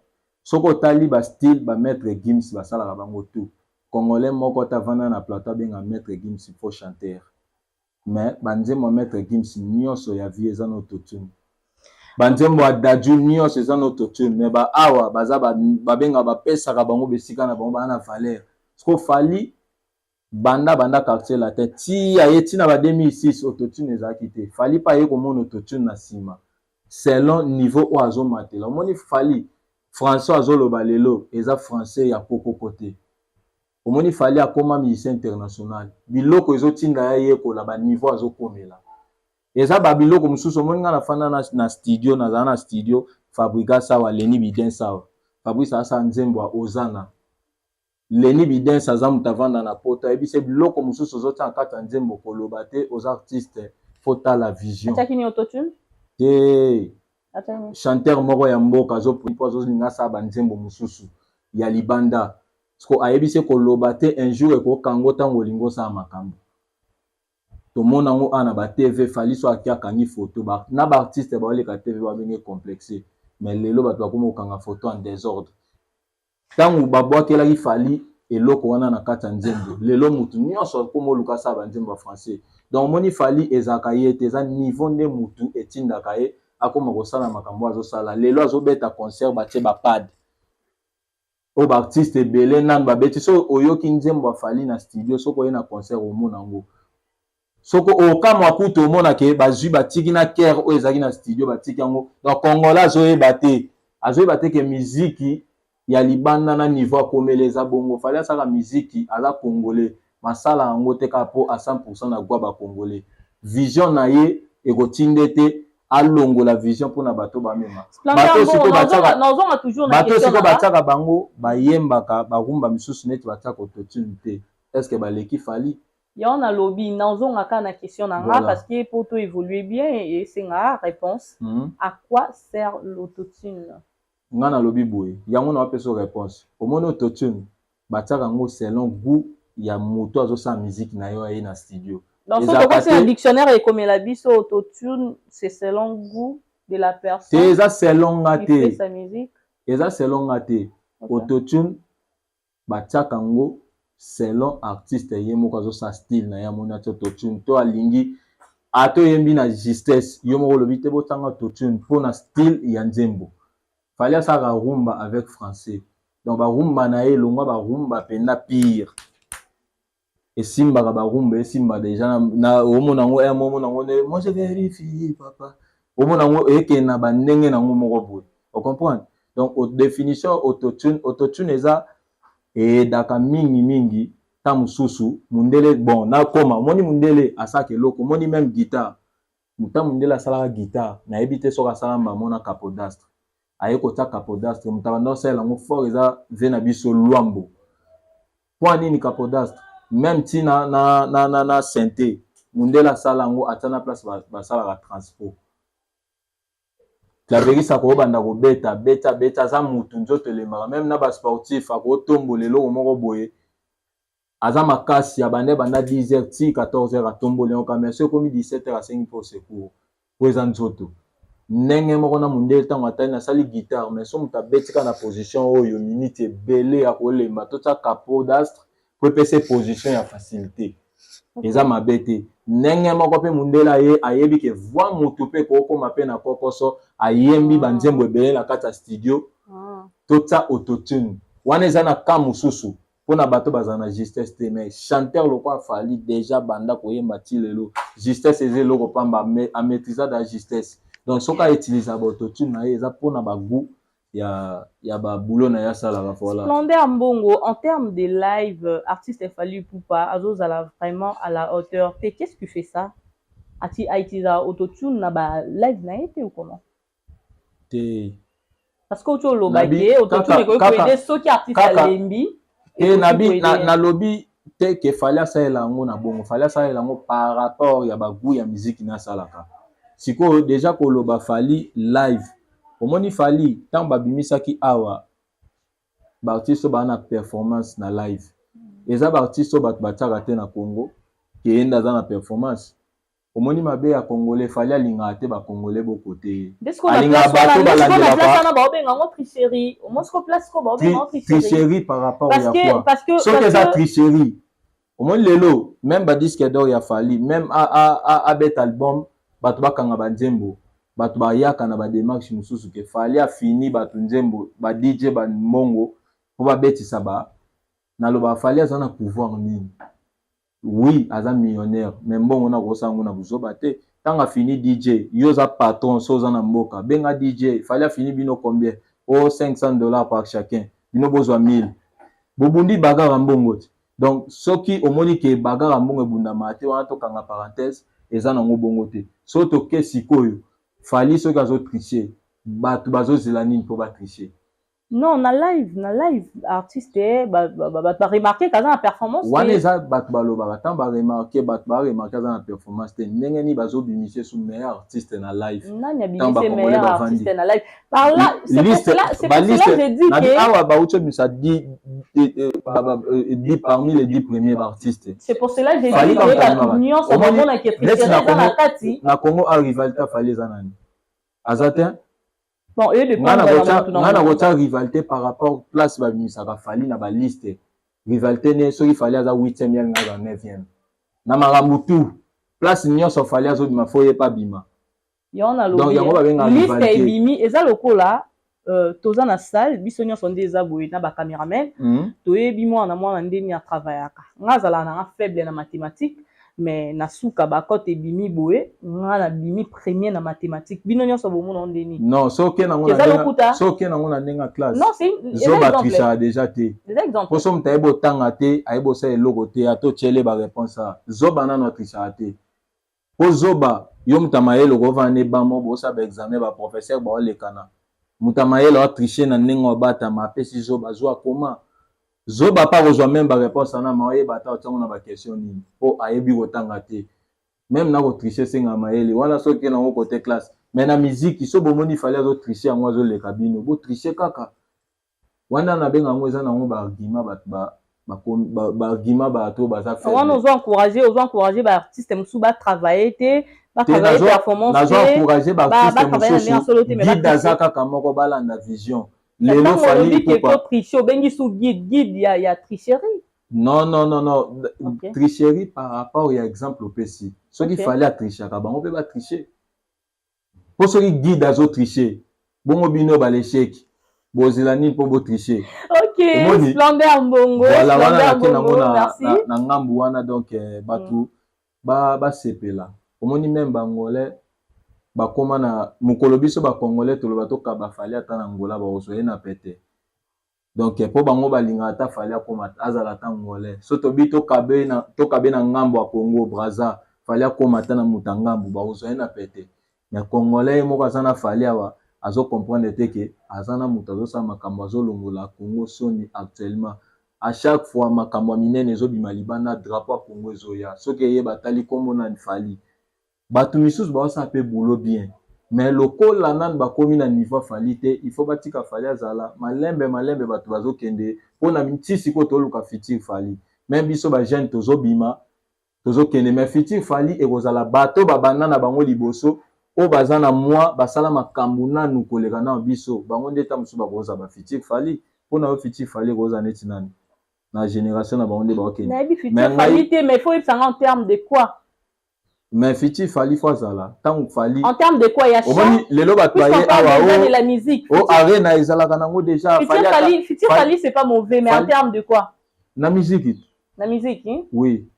Soki otali bastyle, bamaître Gims basalaka bango tout. Congolais moko ata avanda na plateau abenga Maître Gims faux chanteur, mais banzembo ya Maître Gims nyonso ya vie eza na autotune, banzembo ya Dadju nyonso eza na autotune, mais baawa baza babengaka, bapesaka bango besika na bango, baa na valeur. Siko Fally, banda banda Quartier Latin ti aye ntina ba 2006, autotune ezalaki te. Fally mpe aye komona autotune na nsima selon niveau oyo azomatela. Omoni Fally, français azoloba lelo eza français ya kokoko te. Omoni Fally akóma musicien international, biloko ezotinda ya yekola baniveau azokomela eza babiloko mosusu. Omoni nga nafanda na studio, nazala na studio Fabregas awa, Leni Bidens awa. Fabrice asala nzembo ya Ozana. Leni Bidens aza moto avanda na Poto, ayebisi biloko mosusu ozotia na kati ya nzembo, koloba te, oza artiste, faut tala vision. Te, chanteur moko ya mboka azopo azolinga asala banzembo mosusu ya libanda, siko ayebisi koloba te, un jour ekokango ntango olingi osala makambo. Tomona yango awa na batv, Fally so aki akangi photo na baartiste baoleka TV, babenge complexe, mais lelo bato bakómi kokanga photo en désordre. Ntango babwakelaki Fally eloko wana na kati ya nzembo, lelo mutu nyonso akómi oluka asala banzembo ya français. Donc omoni, Fally ezalaka ye te, eza niveau nde mutu etindaka ye akóma kosala makambo azosala lelo. Azobeta concert, batie bapad oyo baartiste ebele nanu babeti. So oyoki nzembo ya Fally na studio, soki oye na concert, omona yango. Soki okamwa kutu, omonake bazwi, batiki na kere oyo ezalaki na studio, batiki yango. Donc Congolais azoyeba te, azoyeba te ke miziki ya libanda na niveau akomela eza bongo. Fally asalaka miziki, aza Congolais, masala yango te kaka mpo a 100 na gwa bacongolais. Vision na ye ekotinda te alongola vision mpona bato bamema. Bato sikoyo batiaka bango, bayembaka barumba misusu neti batiaka autotune te. Est ce que baleki Fally? Yango nalobi, nazonga kaka na question na nga, parce que po to évoluer bien, esenga réponse. À quoi sert l'autotune? Nga nalobi boye, yango na wapesa réponse. Omoni autotune, batiaka yango selon goût ya moto azosala musique na yo, aye na studio. Donc so tokoti na dictionnaire, ekomela biso autotune, c'est selon goût de la personne. Te, eza selon nga te, eza selon nga te. Autotune batiaka yango selon artiste ye moko azosala style na ye. Amoni atia autotune to alingi ata oyembi na justesse, yo moko olobi te botanga autotune mpona style ya nzembo. Fally asalaka rumba avec français, donc barumba na ye elongwa barumba mpenza pire, esimbaka barumba, esimba déjà na omona yango, omona yango nde moi je vérifie papa, omona yango ekende na bandenge nango moko boye, ocomprendre? Donc définition autotune, autotune eza eyedaka mingimingi ta mosusu mundele. Bon, nakoma, omoni mundele asalaka eloko, omoni même guitare, ta mundele asalaka guitare, nayebi te soki asala mbamona capodastre, aye kotia capodastre, moto abanda osalela yango fort eza ve na biso Lwambo. Mpo nini capodastre? Même ntina na synthé, mundele asala yango, atia na place basalaka transport. Claveriste akobanda kobeta beta beta, aza mutu nzoto elembaka. Même na basportif, akotombola eloko moko boye, aza makasi, abanda banda 10 heures ti 14 heures, atomboli yango kame. Soki ekomi 17 heures, asengi mpo secours, po eza nzoto. Ndenge moko na mondele, ntango atali nasali guitare, mais so moto abeti kaka na position oyo minute ebele, akolemba. Totia capodastre po epesa position ya facilité, eza mabe te. Ndenge moko mpe mondele aye, ayebi ke voix motu mpe kokóma mpe na kokoso, ayembi banzembo ebele na kati ya studio, totia autotune wana. Eza na ka mosusu mpona bato bazala na justesse te, mais chanteur lokola Fally, déjà banda koyemba ti lelo, justesse eza eloko pamba, amaîtrisa da justesse. Donc soki autiliza ba autotune na ye, eza mpona bagoût. Ya baboulot na ye asalaka, voilà. Splendeur Mbongo, en termes de live, artiste Fally Ipupa azozala vraiment à la hauteur te. Qu'est-ce qui fait ça? Ati autiliser autotune na ba live na ye te ou comment? Te. Parce que oti olobaki autotune ekoki koaider soki artiste alembi. Te, nabi nalobi te ke Fally asalela yango na bongo. Fally asalela yango par rapport ya bagoût ya miziki na asalaka. Sikoyo déjà koloba Fally live, omoni Fally, ntango babimisaki awa baartiste oyo baa na performance na live, eza baartiste oyo bato batiaka te na Congo ke ye nde aza na performance. Omoni mabe ya Congolais, Fally alingaka te Bacongolais boko te ye. Alingaka bato balandelaka. Tricherie par rapport ya quoi? Soki eza tricherie, omoni lelo même badisque d'or ya Fally, même abeta album, bato bakanga banzembo, bato bayaka na badémarche mosusu ke Fally afini bato nzembo, ba DJ bambongo mpo babetisa ba. Naloba Fally aza na pouvoir nini? Oui, aza millionnaire, mais mbongo na kosala yango na buzoba te. Ntango afini DJ, yo oza patron, so oza na mboka, benga DJ, Fally afini bino combien? O 500 $ par chacun, bino bozwa 1000, bobundi bagara mbongo te. Donc soki omoni ke bagara mbongo ebundamaka te, wana tokanga parenthèse, eza nango bongo te. So toke sikoyo, Fally soki azotriche, bato bazozela nini mpo batriche? Non, na live artiste bato baremarke kaza na performance. Wana eza bato balobaka. Ntango baremarke, bato baremarke aza na performance te, ndenge nini bazobimisa su meilleur artiste na live? Nani abimisi meilleur artiste na live? Par là, c'est pour cela, c'est pour cela je dis que awa bauti obimisa 10 parmi les 10 premiers artistes. C'est pour cela je dis que nyonso bamonaki eza na kati. Na Congo a rivalité, Fally eza nani? Aza te. Bon, nga na kotia rivalité par rapport place babimisaka Fally na baliste, rivalité ne soki Fally aza 8e, yalinga aza 9e na makambo tout. Place nyonso Fally azobima, fo ye pa bima. Donc yango babengaka liste ebimi. Eza lokola toza na salle, biso nyonso nde eza boye na bacameraman. Toyebi mwana mwana ndeni atravaillaka. Nga azalaka nanga faible na mathématique, mais na suka bacote ebimi boye, nga nabimi premier na mathématique. Bino nyonso bomona ndeni. Non, soki nango, soki nango na ndenge ya classe, zoba atrichaka déjà te. Po so moto ayebi otanga te, ayebi osala eloko te, ata otiele baréponse a zoba nano atrichaka te. Po zoba, yo moto ya mayele okovanda nde bamo bosala baexamen, baprofesseur baolekana, moto ya mayele atriche na ndenge obatama, apesi zoba zwa koma. Zoba mpa kozwa même baréponse wana, ma oyeba ata otiango na baquestion nini, mpo ayebi kotanga te. Même na kotriche esengaka mayele wana. Soki nango kote classe, mais na miziki, so bomoni Fally azotriche, yango azoleka bino, botriche kaka wana. Nabenga yango eza nango baargument, bato baargument, bato baza. Wana ozo encourage, ozo encourage baartiste mosusu batravaille te, batravaille performance. Nazo encourage baartiste mosusu, guide aza kaka moko, balanda vision. Lelo Fally Ipupa triche, obengi su guide ya tricherie. Non, non, non, non, okay. Tricherie par rapport ya exemple opesi, soki Fally atrichaka, bango mpe batriche. Mpo soki guide azotriche bongo, bino balesheki bozela nini mpo botriche? Ok, Splendeur Mbongo. Voilà, wana nake nango na ngambu wana. Donc bato basepela. Omoni même Bangolais bakóma na mokolo, biso Bacongolais toloba tokaba Fally ata na Angola, bakozwa ye na pete. Donc mpo bango balingaka ata Fally akóma azala ata Angolais, so tobi tokabe na ngambo ya Congo Braza, Fally akóma ata na moto ya ngambo, bakozwa ye na pete. Mais Congolais ye moko aza na Fally awa, azocomprendre te ke aza na moto azosala makambo, azolongola Congo soni. Actuellement, à chaque fois makambo ya minene ezobima libanda, drapeau ya Congo ezoya, soki eyeba atali nkombo nani? Fally. Bato misusu baosala mpe boulot bien, mais lokola nanu bakomi na niveau Fally te, il faut batika Fally azala malembe malembe. Bato bazokende mpona ti sikoyo toluka futur Fally. Même biso bajeune tozobima, tozokende, mais futur Fally ekozala bato babanda na bango liboso, oyo baza na mwa basala makambo nanu koleka na biso. Bango nde ta mosusu bakozala bafutur Fally. Mpona yo, futur Fally ekozala neti nani na génération na bango nde baokende? Nayebi futur Fally te, mais il faut yebisanga en terme de quoi. Mais futur Fally fo azala ntango Fally En terme de quoi? Ya omoni lelo bato baye awa de la musique. O arena ezalaka nango déjà. Futur Fally, c'est pas mauvais, mais en terme de quoi? Na musique. Na musique, hein? Oui.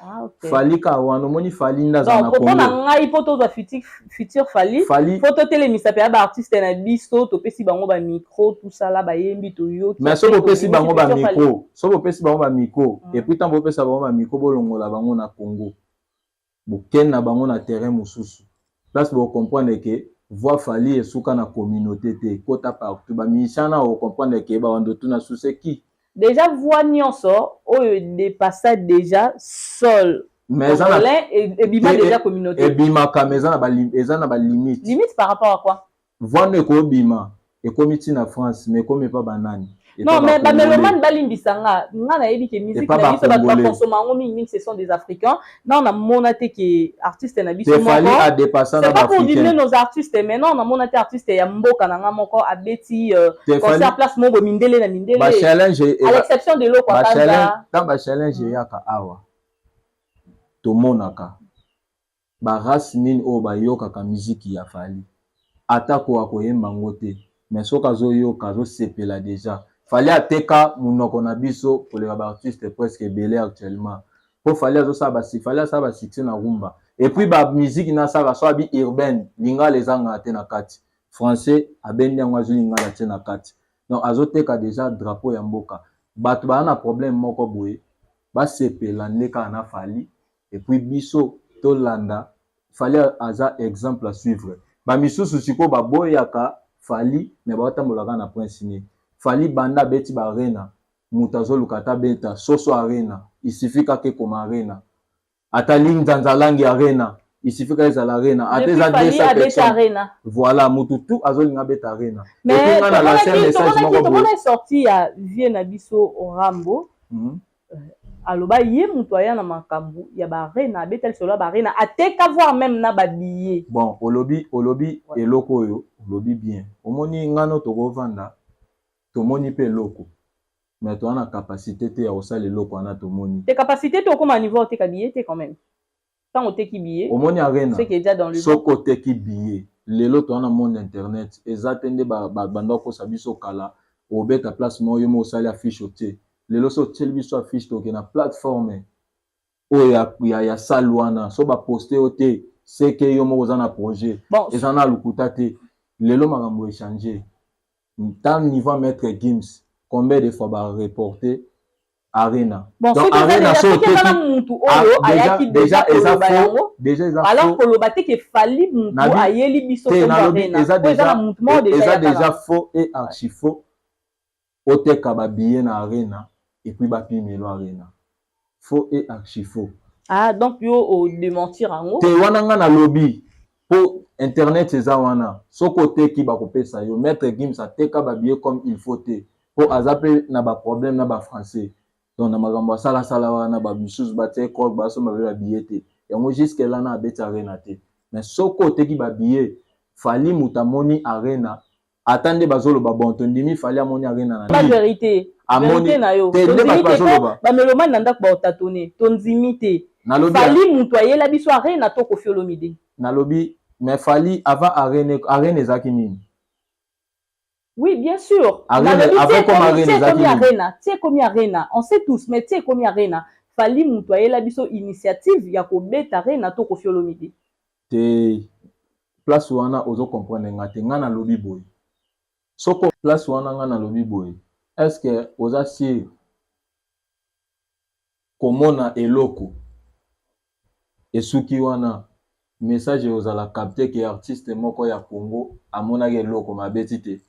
Ah, okay. Fally kaka wana, omoni Fally nde aza na Congo. Mpona ngai, mpo tozwa futur Fally, fo totelemisa mpe ya baartiste na biso, topesi bango bamicro, tosala bayembi, toyoki. Mais soki opesi bango bamicro, soki opesi bango bamicro, et puis ntango bopesa bango bamicro, bolongola bango na Congo, bokende na bango na terrain mosusu, place bocomprendre ke voix Fally esuka na communauté te, ekota partout. Bamusicien na ocomprendre ke bawando tuna suse ki. Déjà voix nyonso oyo dépassa déjà sol congolais, ebima déjà communauté. Ebimaka, mais eza na balimite. Limite par rapport à quoi? Voix no ekobima, ekomi ntina France, mais ekomi epa banani? Non, mais bamélomane, balimbisa nga, nga nayebi ke musique na biso, bato bakonsoma yango mingimingi, ce sont des Africains. Non, namona te ke artiste na biso moko, c'est pas pour diminuer nos artistes, mais non, namona te artiste ya mboka na nga moko abeti concert place moko mindele na mindele, à l'exception de Lokwa Kanza. Ntango bachallenge eyaka awa, tomonaka barace nini oyo bayokaka miziki ya Fally. Atako akoyemba yango te, mais soki azoyoka, azosepela déjà. Fally ateka monoko na biso koleka baartiste presque ebele actuellement, mpo Fally azosala, Fally asala basuccès na rumba, et puis bamusike nasala so abi urbaine, lingala ezangaka te na kati, français abendi yango, azwi lingala tie na kati. Donc azoteka déjà drapeau ya mboka. Bato baza na problème moko boye, basepela nde kaka na Fally, et puis biso tolanda Fally, aza exemple à suivre. Bamisusu sikoyo baboyaka Fally, mais baotambolaka na prince ni Fally. Banda abeti baarena, moto azoluka ata beta soso arena, il suffit kaka ekoma arena, ata linzanza langi arena, il suffit kaka ezala arena, ata eza 200 personnes. Voilà, motu tu azolinga abeta arena. Mais tomona sorti ya vie na biso Rambo, aloba ye moto aya na makambo ya baarena, abeta lisolo ya baarena, ateka voire même na babillet. Bon, olobi eloko oyo olobi bien. Omoni, ngano tokovanda, tomoni mpe eloko, mais toza na capacité te ya kosala eloko wana tomoni. Te, capacité te, okóma niveau oteka billet te quand même. Ntango oteki billet, omoni arena, soki oteki billet lelo, toza na monde internet, eza te nde banda kokosa biso kala, obeta place moko, yo mo osali affiche, otie. Lelo so otieli biso affiche, toke na plateforme oyo ya salle wana, so baposte yo te, seke yo moko oza na projet. Bon, eza na lokuta te. Lelo makambo échange tant niveau Maître Gims, combien de fois bareporté arena? Bon, donc arena, so eza na mutu oyo ayaki déjà koloba yango, alors koloba te ke Fally mutu ayeli biso. Eza déjà faux et archi faux. Oteka babillet na arena et puis bapimelo arena, faux et archi faux. Ah, donc yo odémentir yango? Te, wana nga nalobi mpo internet eza wana. Soki oteki, bakopesa yo. Maître Gims ateka babillet comme il faut te, mpo aza mpe na baproblème na bafrançais. Donc na makambo asalasala wana, bamisusu batie croque, basomba mpe babillet te. Yango jusque là na abeti arena te. Mais soki oteki babillet, Fally moto amoni arena, ata nde bazoloba, bon, tondimi Fally amoni arena. Na vérité, vérité na yo, te nde bato bazoloba. Bamelomani na ndako baotatone, tondimi te Fally moto ayela biso arena to Koffi Olomide. Nalobi, mais Fally avant arena, arena ezalaki nini? Oui, bien sûr. Arena? Arena ti ekomi arena, on sait tous, mais ti ekomi arena, Fally moto ayela biso initiative ya kobeta arena to Koffi Olomide? Te, place wana ozocomprendre nga te. Nga nalobi boye, soko place wana nga nalobi boye, est ce que oza sûr komona eloko esuki wana, message ozala capté ke artiste moko ya Congo amonaki eloko mabeti te,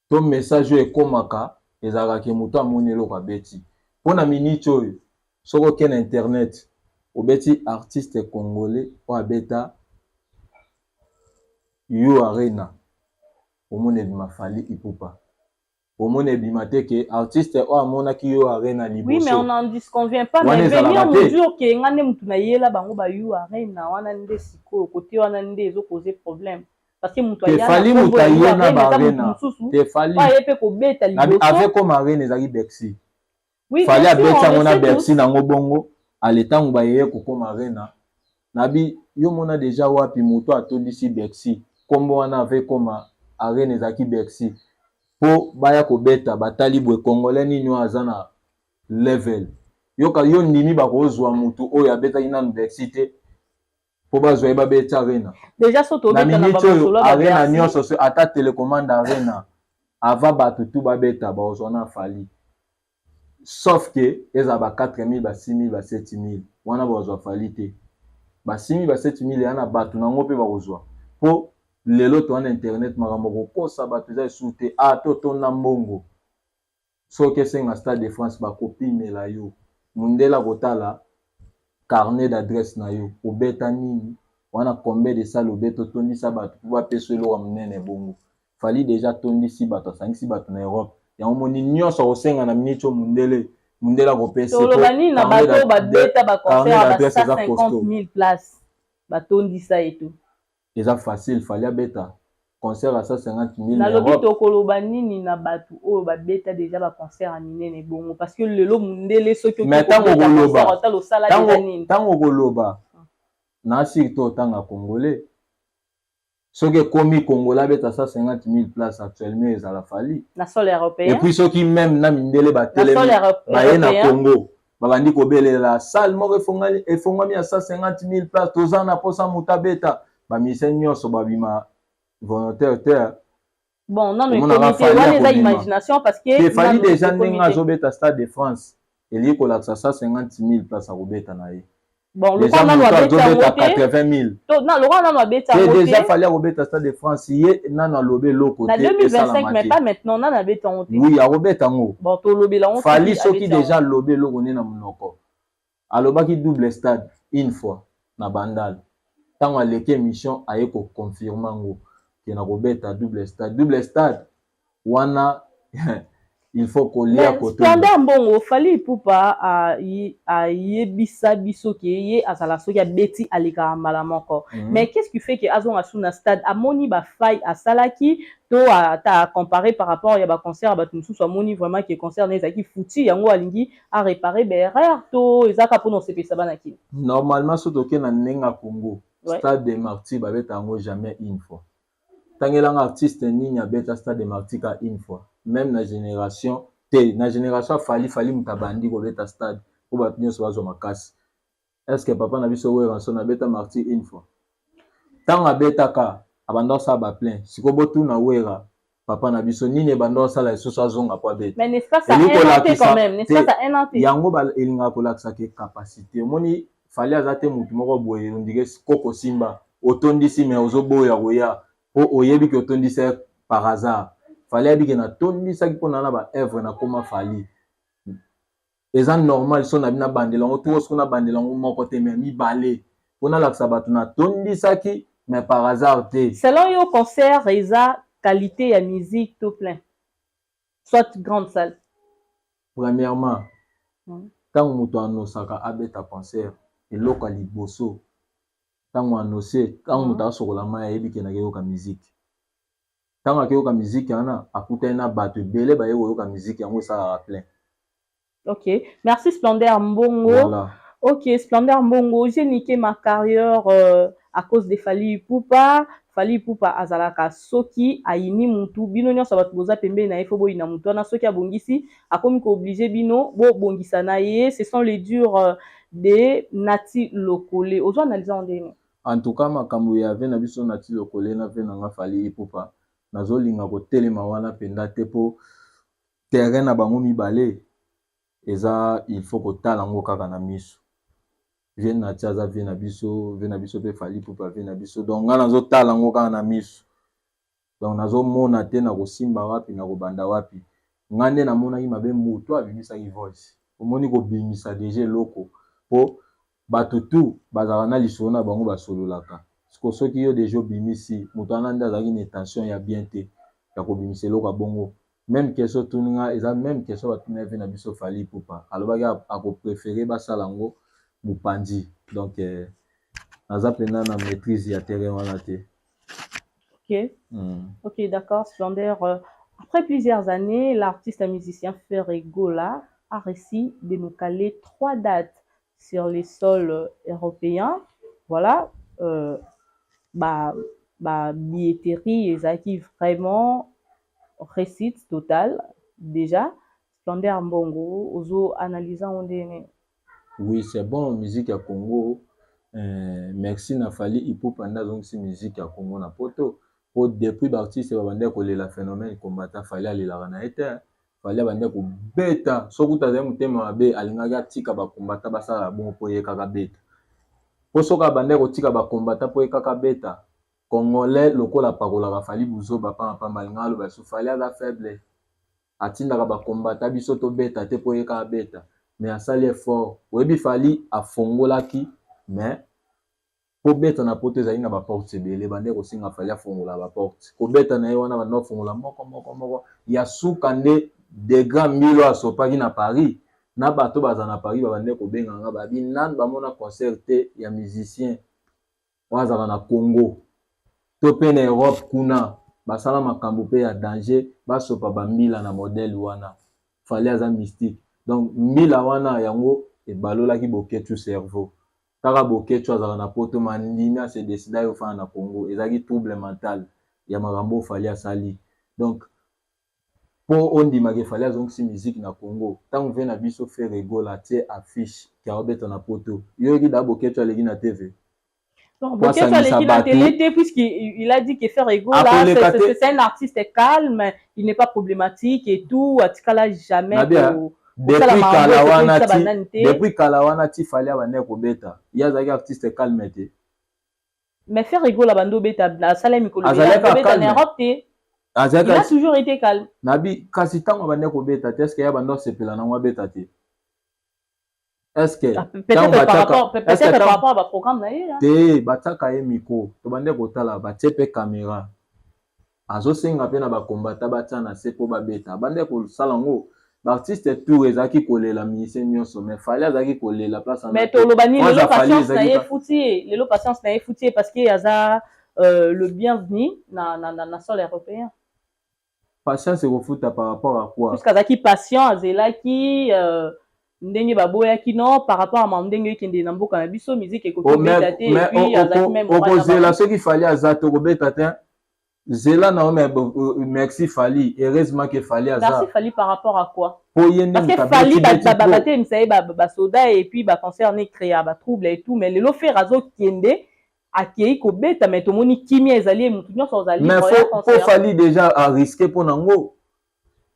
to message oyo ekomaka ezalaka ke moto amoni eloko abeti? Mpona minute oyo, soki okei na internet, obeti artiste congolais oyo abeta U Arena, omona ebima Fally Ipupa. Omona ebima te ke artiste oyo amonaki U Arena liboso. Oui, mais on n'en disconvient pas, mais venir nous dire ke nga nde mutu nayela bango ba U Arena wana, nde sikoyo kote wana nde ezokoze problème, parce que mutu Fally mutu aye na baarena te, Fally aye mpe kobeta liboso. Avec comme arena ezalaki Bercy. Fally abeti yango na Bercy nango bongo. Ale, ntango bayeye kokoma arena, nabi yo mona déjà wapi moto atondisi Bercy, nkombo wana ave koma arena ezalaki Bercy, mpo baya kobeta, batali boye, congolais nini oyo aza na level? Yoka, yo ndimi bakozwa mutu oyo abetaki nanu Bercy te mpo bazwa ye babeti Arena. Déjà so na tobeta na minute oyo bamasolo ya Arena baBercy. nyonso, so ata télécommande Arena, ava bato tu babeta, bakozwa na Fally, sauf que ezala ba 4000, ba 6000, ba 7000 wana bakozwa Fally te. Ba 6000, ba 7000 eya na bato nango mpe bakozwa, mpo lelo toza na internet, makambo kokosa bato eza esu te. A to tonda mbongo, soki esenga Stade de France, bakopimela yo mundele akotala carnet d'adresse na yo, obeta nini wana, combien de salle obeta, otondisa bato mpo bapesa eloko ya monene bongo. Fally déjà atondisi bato, asangisi bato na Europe. Yango moni nyonso akosenga na miniti oyo, mundele akopesa. Toloba nini na bato oyo babeta baconcert ya ba d'adresse eza 150 costaud. 000 place, batondisa etu? Eza facile, Fally abeta concert ya 150 000 na Nalobi, Europe. tokoloba nini na bato oyo babeta déjà baconcert ya minene bongo? Parce que lelo mundele soki Mais ntango okobeta okoloba, concert, otala osala déjà nini. Ntango okoloba na surtout otanga Congolais, soki ekomi Congolais abeta 150 000 place actuellement, ezala Fally. Na sol européen. Et puis soki même na mindele Na sol batelemi, baye na européen. Congo, babandi kobelela salle moko efongwami ya 150 000 place, toza na mposa moto abeta, bamusicien nyonso babima volontaire te. Bon, nano Omonaka ekomi te. Fally Wana eza akobima. imagination, parce que Te, Fally nano déjà ekomi ndenge te. azobeta Stade de France, elingi kolakisa 150 000 place akobeta na ye. Bon, Déjà lokwa nano moto abeti yango azobeta te. 80 000. Non, lokwa nano abeti Te, yango déjà te. Fally akobeta Stade de France, ye nano alobi eloko Na te 2025, esalama mais te. pas maintenant, nano abeti yango te. Oui, akobeta yango. Bon, tolobela yango. Fally soki abeti yango. déjà alobi eloko nde na monoko, alobaki double stade une fois na Bandal, ntango aleki émission, aye koconfirmer yango ke na kobeta double stade. Double stade wana, il faut kolia kotonda. Splendeur Mbongo, Fally Ipupa ayebisa biso ke ye azala, soki abeti, alekaka mbala moko. Mais qu'est-ce qui fait ke azonga su na stade? Amoni bafaille asalaki to ata comparé par rapport ya baconcert ya bato mosusu, amoni vraiment ke concert na ezalaki futi, yango alingi aréparer baerreur, to ezaka mpona osepelisa bana Kini? Normalement, soki tokei na ndenge ya Congo, Stade de Martyr babeta yango jamais une fois. Tangelanga artiste nini abeta Stade de Martyr ka une fois, même na génération te, na génération Fally. Fally moto abandi kobeta stade po bato nyonso bazwa makasi. Est ce que papa na biso Werrason abeta Martyr une fois? Ntango abetaka, abanda kosala baplein. Sikoyo botuna Wera, papa na biso, nini ebanda kosala lisusu azonga po abeta? Mais n'est-ce pas ça un an te quand même? N'est-ce pas ça un an te? Yango elingaka kolakisa ke capacité. Omoni, Fally aza te motu moko boye on dirait koko simba, otondisi mais ozoboya koya mpo oyebi ke otondisi par hasard. Fally ayebi ke natondisaki mpona na baœuvre nakoma. Fally eza normal so na bino abandela yango to soki nabandela yango moko te, mais mibale, mpo nalakisa bato natondisaki, mais par hasard te. Selon yo, concert eza qualité ya musique to plein, soit grande salle? Premièrement, ntango moto anosaka abeta concert, eloko ya liboso ntango anose, ntango moto asokola mai, ayebi ke nakeyoka musique. Ntango akeyoka musique wana, akutani na bato ebele baye koyoka musique, yango esalaka plein. Ok, merci Splendeur Mbongo. Voilà. Ok, Splendeur Mbongo, j'ai niqué ma carrière à cause de Fally Ipupa. Fally Ipupa azalaka, soki ayini mutu, bino nyonso bato boza pembeni na ye fo boyina mutu wana. Soki abongisi, akomi koobliger bino bobongisa na ye. Ce sont les durs de Nati Lokole. Ozo analyse ndenge? En tout cas, makambo ya vieux na biso Nati Lokole na vieux na nga Fally Ipupa, nazolinga kotelema wana mpenza te, mpo terrain na bango mibale eza, il faut kotala yango kaka na miso. Vieux Nati aza vieux na biso, vieux na biso mpe Fally Ipupa vieux na biso. Donc ngai nazotala yango kaka na miso, donc nazomona te na kosimba wapi, na kobanda wapi. Ngai nde namonaki mabe, moto abimisaki voice. Omoni, kobimisa déjà eloko mpo bato tu bazalaka na lisolo na bango, basololaka. Siko soki yo déjà obimisi, moto wana nde azalaki na intention ya bien te ya kobimisa eloko ya bongo. Même question otuni nga eza même question batuni vieux na biso Fally Ipupa, alobaki akopréférer basala yango mopanzi. Donc naza mpenza na maîtrise ya terrain wana te. Ok. Ok, d'accord, Splendeur. Après plusieurs années, l'artiste et musicien Ferre Gola a réussi de nous caler trois dates sur les sols européens. Voilà, bah, billetterie ezalaki vraiment réussite totale déjà. Splendeur Mbongo, ozo analyser ndenge? Oui, c'est bon, musique ya Congo. Merci na Fally Ipupa nde azongisi musique ya Congo na poto. Po depuis baartiste babandaki kolela phénomène combattant, Fally alelaka na ye te. Fally abandaki kobeta. Soki kuta azali motema mabe, alingaki atika bacombattants basala bongo mpo ye kaka beta. Po soki abandaki kotika bacombattants mpo ye kaka beta, Congolais lokola apakolaka Fally buzoba pamba pamba, alingaka aloba so Fally aza faible, atindaka bacombattants, biso tobeta te mpo ye kaka beta. Mais asali effort. Oyebi, Fally afongolaki, mais po beta na poto ezali na baporte ebele. Bande kosenga Fally afongola baporte, kobeta na ye wana, bande bafongola moko moko moko. Ya suka nde de grand mbilo asopaki na Paris na bato baza na Paris, babande kobenga nga, babi nanu bamona concert te ya musicien oyo azalaka na Congo to mpe na Europe kuna, basala makambo mpe ya danger, basopa bambila na modèle wana. Fally aza mystique. Donc mbila wana yango ebalolaki Boketshu cerveau. Kaka Boketshu azalaka na poto, mandimi ase décida yo ofanda na Congo, ezalaki trouble mental ya makambo oyo Fally asali. Donc mpo ondimaka Fally azongisi musique na Congo, ntango ve na biso Ferre Gola atie affiche ke aobeta na poto, yoyoki da Boketshu aleki na TV. Non, Boketshu aleki na télé te, puisqu'il a dit que Ferre Gola, c'est un artiste calme, il n'est pas problématique et tout, atikala jamais. Depuis kala wana ti Fally abandaki kobeta, ye azalaki artiste calme te. Mais Ferre Gola bando beta asala mikolo beta na Europe te. Il a toujours été calme. Nabi kasi ntango abandaki kobeta te, est-ce que ya bando asepela nango abeta te? Est-ce que Ah, peut-être par rapport, peut-être par rapport à baprogramme na ye. Te, batiaka ye micro, tobande kotala, batie mpe caméra, azosenga mpe na bacombattants batia na se mpo babeta. Bande kosala yango, baartiste tour ezalaki kolela, musicien nyonso, mais Fally azalaki kolela place. Mais toloba nini lelo? Patience na ye futi ye lelo, patience na ye futi ye, parce que aza le bienvenu na sol européen. Patience ekofuta par rapport à quoi? Puisque azalaki patient, azelaki ndenge baboyaki non par rapport à ma ndenge ekende na mboka na biso, musique ekoki kobeta te. Et puis azalaki même Okozela soki Fally aza te, okobeta te, zela na yo. Merci Fally, heureusement que Fally aza. Merci Fally par rapport à quoi? Po ye nde Parce que Fally batelemisa ye basoda et puis baconcert ne créa batrouble et tout. Mais lelo Ferre azokende, akei kobeta, mais tomoni kimia ezali, ye motu nyonso azali. Mais po Fally déjà arisque mpo nango.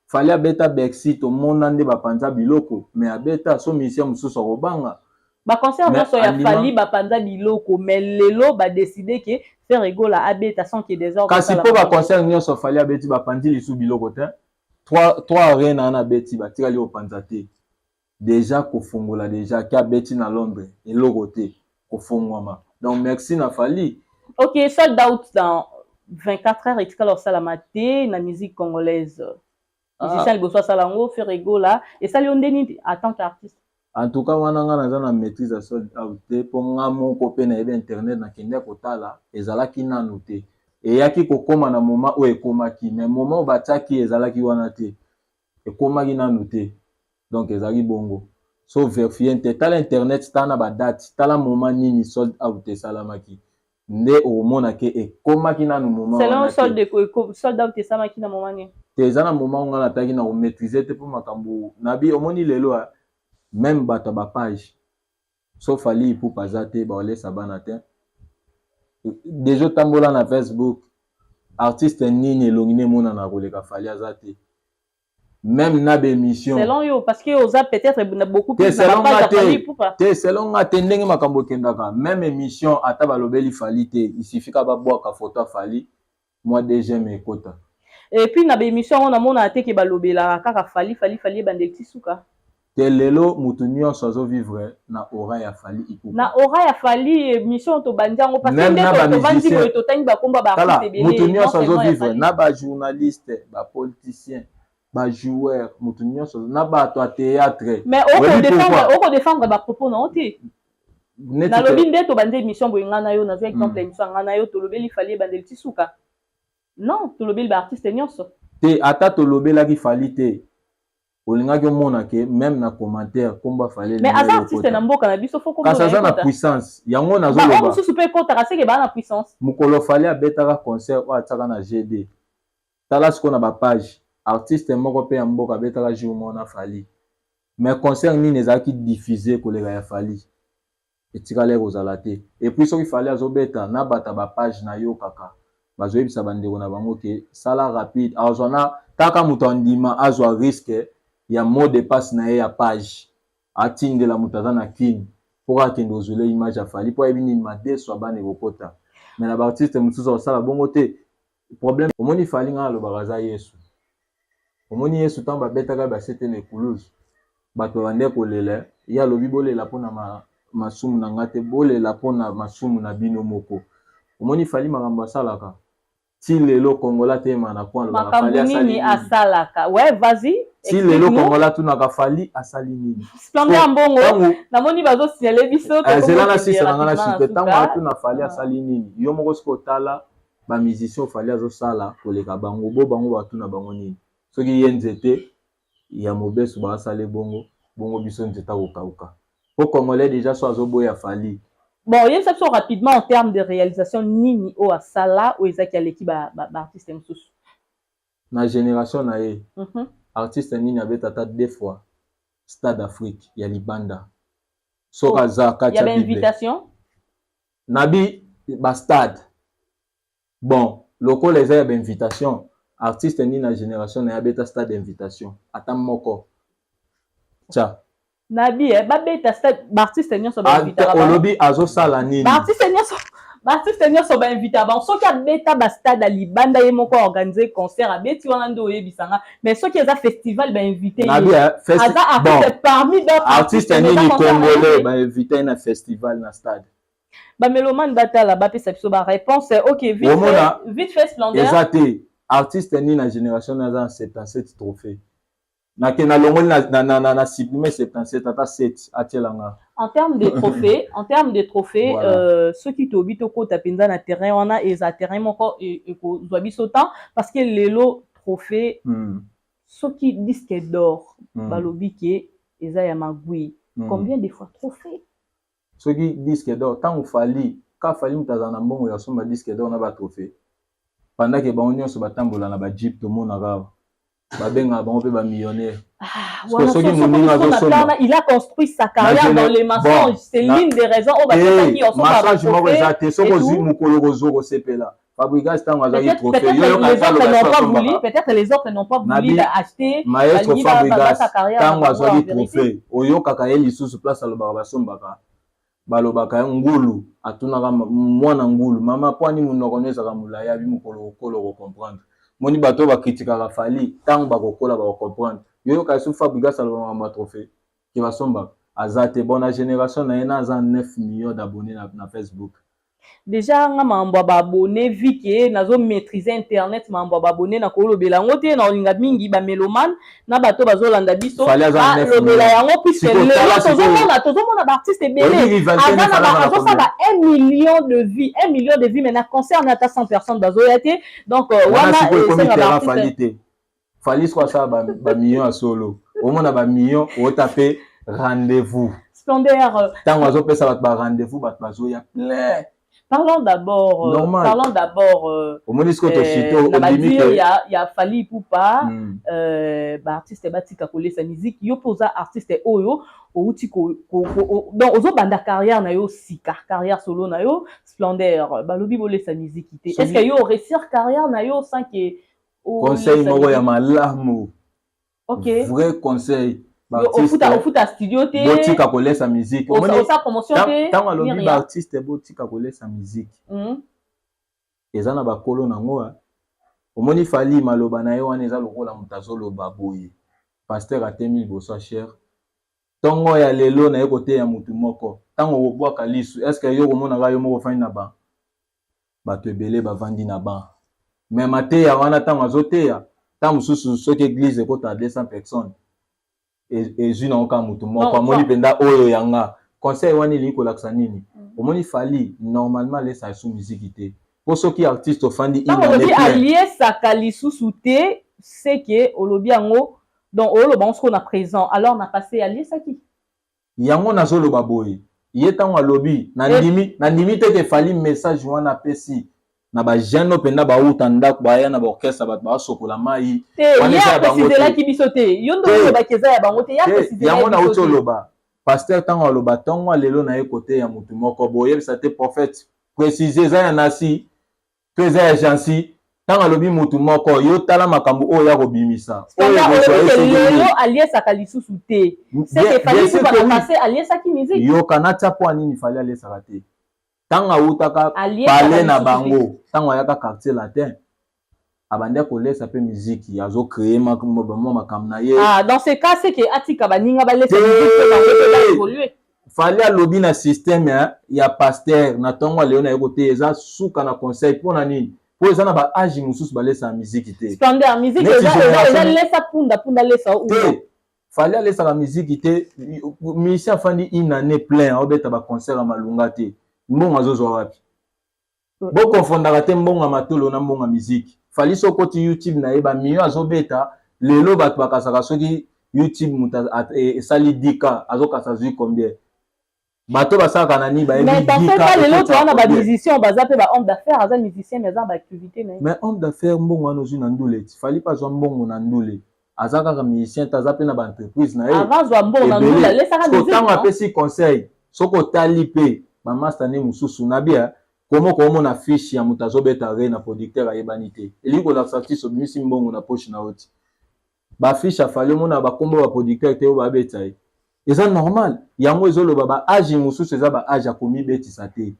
Fally abeta Bercy, tomona nde bapanza biloko, mais abeta so musicien mosusu akobanga. Baconcert nyonso ya Fally bapanza biloko, mais lelo badécider ke Ferre Gola abeta sans que désordre. Kasi mpo baconcert nyonso Fally abeti, bapanzi lisu biloko te. Trois arena wana abeti, batikali kopanza te. Déjà kofongola, déjà ke abeti na Londres, eloko te kofongwama. Donc merci na Fally. Ok, sold out dans 24 heures etikala osalama te na musique congolaise. Musicien liboso asala yango, Ferre Gola. Esali yo ndeni en tant qu'artiste? En tout cas, wana nga naza na maîtrise ya sold out te, mpo nga moko mpe nayebi internet, nakende kotala, ezalaki nanu te. Eyaki kokóma na moment oyo ekomaki, mais moment oyo batiaki ezalaki wana te, ekomaki nanu te. Donc ezalaki bongo. So vérifie te, tala internet, tala na badate, tala moment nini sold out esalamaki, nde okomona ke ekomaki nanu moment. Selon sold out esalamaki na moment nini? Te, eza na moment oyo nga nataki na komaîtrise te, mpo makambo nabi omoni lelo, même bato ya bapage, so Fally Ipupa aza te, baolesa bana te. Deja otambola na Facebook, artiste nini elongi nde emonana koleka Fally? Aza te, même na bémission. Selon yo, parce que oza peut-être beaucoup plus na page ya Fally Ipupa. Te, selon nga te. Ndenge makambo ekendaka, même émission, ata balobeli Fally te, il suffit ka babwaka photo ya Fally, mwa dgm ekota. Et puis na bémission yango, namona te ke balobelaka kaka Fally, Fally, Fally ebandeli ti suka. Te, lelo motu nyonso azovivre na aura ya Fally Ipupa. Na aura ya Fally, émission tobandi yango, parce que nde tobandi boye, totangi bakomba baartiste ebele. Motu nyonso azovivre na bajournaliste, bapoliticien, bajoueur, motu nyonso, na bato ya théâtre. Mais okodéfendre bapropos na yo te. Nalobi nde tobandi émission boye, ngai na yo, nazwa exemple, émission ya ngai na yo, tolobeli Fally ebandeli ti suka? Non, tolobeli baartiste nyonso. Te, ata tolobelaki Fally te, olingaki omona ke même na commentaire komba Fally. Mais aza artiste na mboka na biso, faut Kasi aza na puissance, yango nazoloba. Mosusu mpe ekotaka seke baa na puissance. Mokolo Fally abetaka concert oyo atiaka na GD, tala sikoyo na bapage, artiste moko mpe ya mboka abetaka jour moko na Fally. Mais concert nini ezalaki diffuse koleka ya Fally? Etikala kozala te. Et puis soki Fally azobeta na bata bapage na yo kaka, bazoyebisa bandeko na bango ke sala rapide, azwa na kaka moto andima azwa risque ya mot de passe na ye ya page, atindela moto aza na Kine mpo kaka akende ozwela image ya Fally, mpo ayebi nini madeso ya bana ekokota. Mais na baartiste mosusu akosala bongo te. Problème, omoni Fally, ngai alobaka aza Yesu. Omoni Yesu, ntango babetaka basete na ekuluzu, bato babande kolela. Ye alobi: "Bolela mpona masumu na nga te, bolela mpona masumu na bino moko." Omoni Fally, makambo asalaka ti lelo, Kongola ateyema na point alobaka Makambo nini asalaka? Ouais, vas-y. Ti lelo Kongola atunaka: "Fally asali nini?" Splendeur Mbongo, namoni bazosignaler biso. Zela na sisa na nga na site. Ntango atuna Fally asali nini, yo moko soki otala bamusicien, Fally azosala koleka bango. Bo bango batuna bango nini? Soki ye nzete ya mobesu baasala bongo bongo, biso nzete akokauka. Po Congolais déjà so azoboya Fally. Bon, oyebisa biso rapidement, en termes de réalisation, nini oyo asala oyo ezaki aleki baartiste mosusu? Na génération na ye, artiste nini abeta ata deux fois Stade Afrique ya libanda, soki aza kati ya bainvitation? Nabi bastade, bon, lokola eza ya bainvitation, artiste nini na génération na ye abeta stade invitation ata moko tia? Nabi babeta stade, baartiste nyonso bainvitaka. Olobi azosala nini? Baartiste nyonso bainvitaka bango. Soki abeta bastade ya libanda, ye moko organise concert, abeti wana, nde oyebisanga. Mais soki eza festival, bainvite, aza artiste parmi d'autres. Artiste nini congolais bainvite na festival na stade? Bamélomane batala, bapesa biso baréponse. Ok, vite fait, vite fait, Splendeur. Eza te. Artiste nini na génération aza na 77 trophée? Nake nalongoli na supprime 77, ata 7 atielanga. En termes de trophées, voilà. Soki tobi tokota mpenza na terrain wana, eza terrain moko ekozwa biso temps, parce que lelo trophée, soki disque d'or, balobi ke eza ya magui, combien de fois trophée? Soki disque d'or, ntango Fally ka Fally moto azala na mbongo ya somba disque d'or na batrophée, pendant ke bango nyonso batambola na bajeep, tomonaka awa babengaka bango mpe bamillionnaire. Soki moninga azosomba, il a construit sa carrière dans les mensonges. C'est l'une des raisons oyo bapesaki. Mensonge moko eza te. Soki ozwi mokolo, kozwa kosepela. Fabregas, ntango azwaki trophée, Peut-être les autres n'ont pas voulu acheter. Maestro Fabregas, ntango azwaki trophée, oyokaka ye lisusu place alobaka basombaka? Balobaka ngulu, atunaka mwana ngulu: "Mama, pwani monoko no ezalaka molai?" Abi: "Mokolo okolo kocomprendre." Moni bato oyo bakritikaka Fally, ntango bakokola bakocomprendre. Yoyoka esu Fabregas aloba makambo ya trophée ke basombaka, aza te. Bon, na génération na ye na aza 9 millions d'abonnés na Facebook. Déjà nga, makambo ya baabonné, vu ke nazomaîtrise internet, makambo ya baabonné nakolobela yango te. Na olinga mingi bamélomane na bato bazolanda biso balobela yango, puisque lelo tozomona baartiste ebele azosala 1 million de vues, 1 million de vues, mais na concert ata 100 personnes bazoya te. Donc wana esenga Fally te. Fally siko asala bamillion ya solo, omona bamillion ota mpe rendez-vous. Splendeur. Ntango azopesa bato barendez-vous, bato bazoya plein. Parlons d'abord Omoni sikoyo toshite. Na badire ya Fally Ipupa, baartiste batika kolesa musique. Yo mpo oza artiste oyo outi, donc ozobanda carrière na yo sika, carrière solo na yo, Splendeur, balobi bolesa musique te. Est ce que yo oréussir carrière na yo sans que Conseil moko ya malamu, vrai conseil. Ofuta studio te. Botika kolesa musique. Osala promotion te. Ntango alobi baartiste botika kolesa musique, eza na bakolo nango. Omoni Fally, maloba na ye wana eza lokola moto azoloba boye: pasteur atemi liboso ya chaire, ntongo ya lelo naye koteya motu moko. Ntango okobwaka lisu, est-ce yo komonaka yo moko ofandi na ban, bato ebele bavandi na ban? Mais mateya wana, ntango azoteya, ntango mosusu soki église ekota 200 personnes, ezwi nango kaka motu moko amoni mpenza oyo yanga. Conseil wana elingi kolakisa nini? Omoni Fally, normalement alesaka lisusu miziki te, mpo soki artiste ofandi Olobi aliesaka lisusu te, seke olobi yango, donc oloba ngo sikoyo na présent, alors na passé aliesaki? Yango nazoloba boye: ye ntango alobi, nandimi te ke Fally message wana apesi. Na bajeune oyo mpenza bauta ndako, baya na baorchestre, bato basokola mai. Te, ye apresizelaki biso te. Yo nde olobaki eza ya bango te, ye apresizelaki. Yango nauti oloba, pasteur, ntango aloba ntongo lelo na ye kote ya motu moko, boyebisa te prophète précise eza ya nasi to eza ya jansi. Ntango alobi motu moko, yo tala makambo oyo ya kobimisa. Lelo aliesaka lisusu te, c'est que Fally Ipupa na passé aliesaki musique. Yoka, natia mpo anini Fally aliesaka te. Ntango awutaka pale na bango, ntango ayaka Quartier Latin, abandi kolesa mpe miziki, azocréer mwa makambo na ye. Ah, dans ce cas, c'est que atika baninga balesa musique, bango mpe baévolue. Fally alobi na système ya pasteur na ntongo lelo na ye kote, eza suka na conseil. Mpo na nini? Mpo eza na baage mosusu balesaka miziki te. Standard musique eza lesa punda, punda lesa. Te, Fally alesaka miziki te. Musicien afandi une année plein, aobeta baconcert ya malunga te, mbongo azozwa wapi? Bokonfondaka te mbongo ya matolo na mbongo ya miziki. Fally, so okoti YouTube na ye, bamillion azobeta lelo, bato bakasaka soki YouTube moto esali 10K, azokasa azwi combien? Bato basalaka na nini? Bayebi. Lelo toza na bamusicien, baza mpe bahomme d'affaires. Aza musicien, mais aza na baactivité na ye. Mais homme d'affaires, mbongo wana ozwi na ndule ti. Fally mpe azwa mbongo na ndule, aza kaka musicien te, aza mpe na baentreprise na ye. Avant azwa mbongo na ndule, alesaka musique. Ntango apesi conseil, soki otali mpe bamaster nde mosusu na bia komo komona fiche ya moto azobeta re na producteur ayebani te, elingi kolakisa artiste obimisi mbongo na poche na yo ti. Bafiche a Fally, omona bakombo baproducteur te oyo babeta ye. Eza normal, yango ezoloba baage mosusu eza baage ya komibetisa te,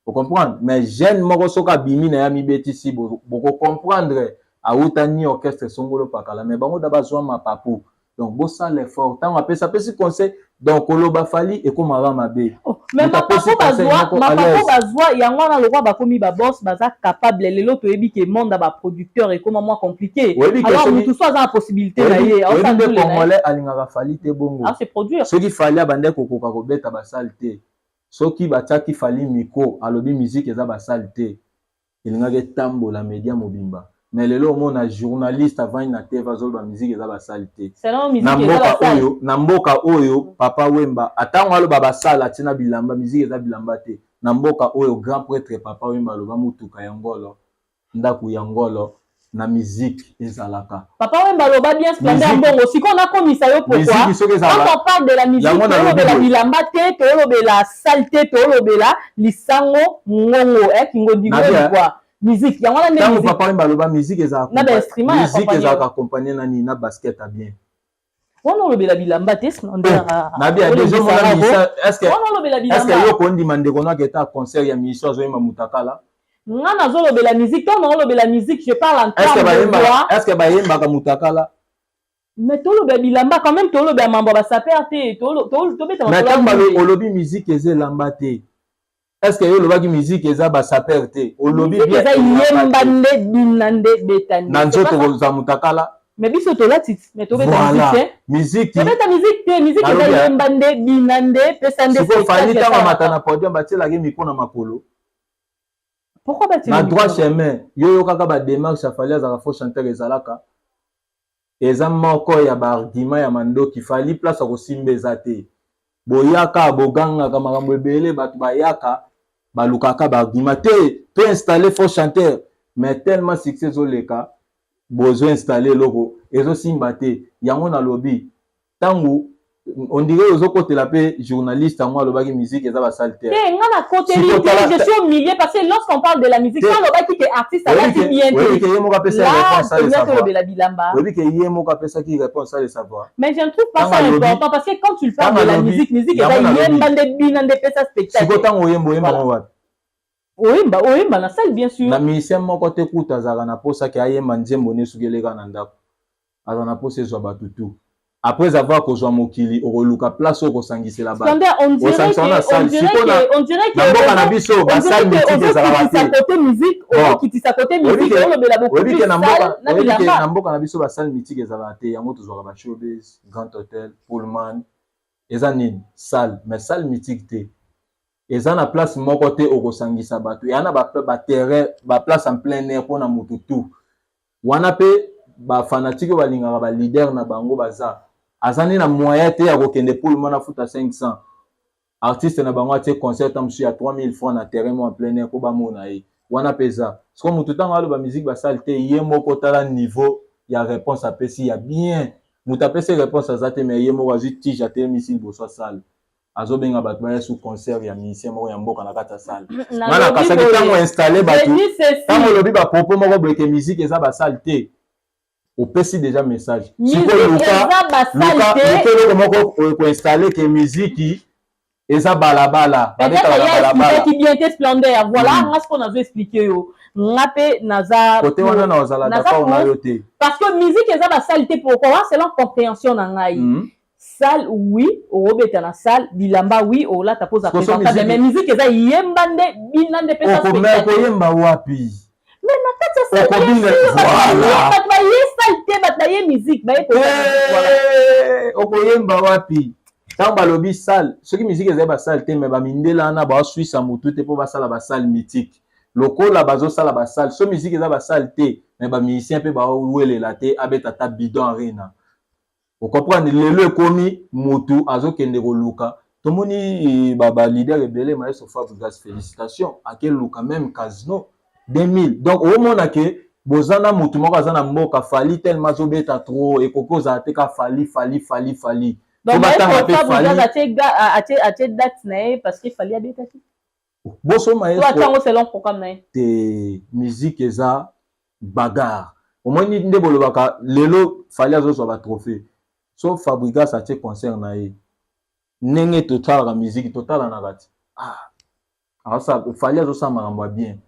ocomprendre? Mais jeune moko soki abimi na ye, amibetisi, bokocomprendre awuta ni orchestre songolo pakala, mais bango da bazwa mapapu. Donc bosala effort. Ntango apesi, apesi conseil. Donc koloba Fally ekomaka mabe. Oh, mais mapapu bazwa, mapapu bazwa yango wana lokwa bakomi baboss, baza capable. Lelo toyebi ke monde ya baproducteur ekoma mwa compliqué. Alors mutu so aza na possibilité na ye. Oyebi nde Congolais alingaka Fally te bongo. Se produire. Soki Fally abandaki kokoka kobeta basale te, soki batiaki Fally micro, alobi musique eza basale te, elingaki etambola média mobimba. Mais lelo omona journaliste avandi na TV, azoloba musique eza basale te. Na mboka oyo, na mboka oyo Papa Wemba atango aloba basale atina bilamba, musique eza bilamba te. Na mboka oyo grand prêtre Papa Wemba aloba mutuka ya ngolo, ndako ya ngolo, na musique ezalaka. Papa Wemba aloba bien. Splendeur ya mbongo, sikoyo nakomisa yo pourquoi? Quand on parle de la musique, toolobela bilamba te, toolobela sale te, toolobela lisango ngongo kingodingo quoi. Musique yango wana nde. Ntango Papa Wemba aloba musique ezalaka na bainstrument. Musique ezalaka accompagné na nini? Na basket ya bien. Wana olobela bilamba te, Splendeur. Nabia déjà omona musicien, est-ce wana olobela est-ce que yo kondima ndeko no aketa concert ya musicien azoyemba mutakala? Nga nazolobela musique. Ntango naolobela musique, je parle en terme de voix. Est ce que bayembaka mutakala? Mais tolobela bilamba quand même, tolobela mambo ya basaper te, tobeta. Mais ntango olobi musique eza elamba te, est ce que yo olobaki musique eza basaper te? Olobi bien. Eza yemba nde, bina nde, beta nde. Na nzoto kozwa mutakala. Mais biso tolati, mais tobeta musique te. Musique. Tobeta musique te. Musique eza yemba nde, bina nde, pesa nde. Sikoyo Fally, ntango amata na podium, batielaki micro na makolo. Pourquoi? Na droit chemin, yo yokaka badémarche ya Fally, azalaka faux chanteur. Ezalaka, eza moko ya baargument ya mandoki. Fally, place ya kosimba eza te. Boyaka, bogangaka makambo ebele, bato bayaka, balukaka baargument te to installer faux chanteur. Mais tellement succès ezoleka, bozo installer eloko ezosimba te. Yango nalobi, ntango on dirait ozokotela mpe journaliste yango alobaki musique eza basale te. Te, nga nakoteli te, je suis au milieu, parce que lorsqu'on parle de la musique, quand alobaki ke artiste alati bien te. Ke ye moko apesa réponse à le savoir. Bilamba. Oyebi ke ye moko apesaki réponse à le savoir. Mais je ne trouve pas ça important, parce que quand tu parles de la musique, musique eza yemba nde, bina nde, pesa spectacle. Siko ntango oyemba, oyemba ngo wapi? Oyemba, oyemba na salle, bien sûr. Na musicien moko te kuta azalaka na posaki ayemba nzembo ne soki eleka na ndako, aza na mposa ezwa bato tout. Après avoir kozwa mokili, okoluka place oyo kosangisela bato na mboka na biso. Basale mythique ezalaka te. Na mboka na biso, basale mythique ezalaka te. Yango tozwaka bashowbiz, Grand Hotel, Pullman, eza nini? Salle, mais salle mythique te. Eza na place moko te okosangisa bato eya na baterrain, baplace en plein air mpona motu tout wana. Mpe bafanatike oyo balingaka baleader na bango, baza aza nde na moyen te ya kokende Pullman afuta 500. Artiste na bango atie concert ta mosusu ya 3000 francs na terrain mo en plein air mpo bamona ye. Wana mpe eza siko motu ntango aloba musique basale te, ye moko tala niveau ya réponse apesi ya bien. Moto apesi réponse aza te, mais ye moko azwi tige, atelemisi liboso asale, azobenga bato baya su concert ya musicien moko ya mboka na kati ya salle. Nga nakasaki ntango installe bato, ntango olobi bapropos moko boye ke musique eza basale te, opesi déjà message. Sikoyo luka eloko moko koinstalle ke musique eza balabala, babetaka na balabala. Bien te, Splendeur. Voilà, nga sikoyo nazo expliquer yo, nga mpe naza kote wana na ozala d'accord na yo te. Parce que musique eza basale te, pourquoi? Selon compréhension na ngai, salle, oui, okobeta na salle, bilamba, oui, olata mpo oza présentable, mais musique eza yemba nde, bina nde. Pesa koyemba wapi? Mais na kati ya salle, bato baye salle te, bato baye musique, baye. Okoyemba wapi ntango balobi salle? Soki musique ezali basale te, mais bamindele wana baoswisa motu te mpo basala basale mythique lokola bazosala basale. So musique eza basale te, mais bamusicien mpe bawelela te abeta ata bidon arena. Ocomprendre? Lelo ekomi motu azokende koluka. Tomoni baleader ebele, maestro Fabregas, félicitation, akeluka même casino 2000. Donc omona ke boza na motu moko aza na mboka Fally, tellement azobeta trop, ekoki ozala te ka Fally, Fally, Fally, Fally. Donc batanga mpe Fally atie date na ye parce que Fally abetaki. Boso maestro selon programme na ye. Te, musique eza bagarre. Omoni nde bolobaka lelo Fally azozwa batrophée, so Fabregas atie concert na ye, ndenge totalaka musique, totalanaka ti ah, Fally azosala makambo ya bien,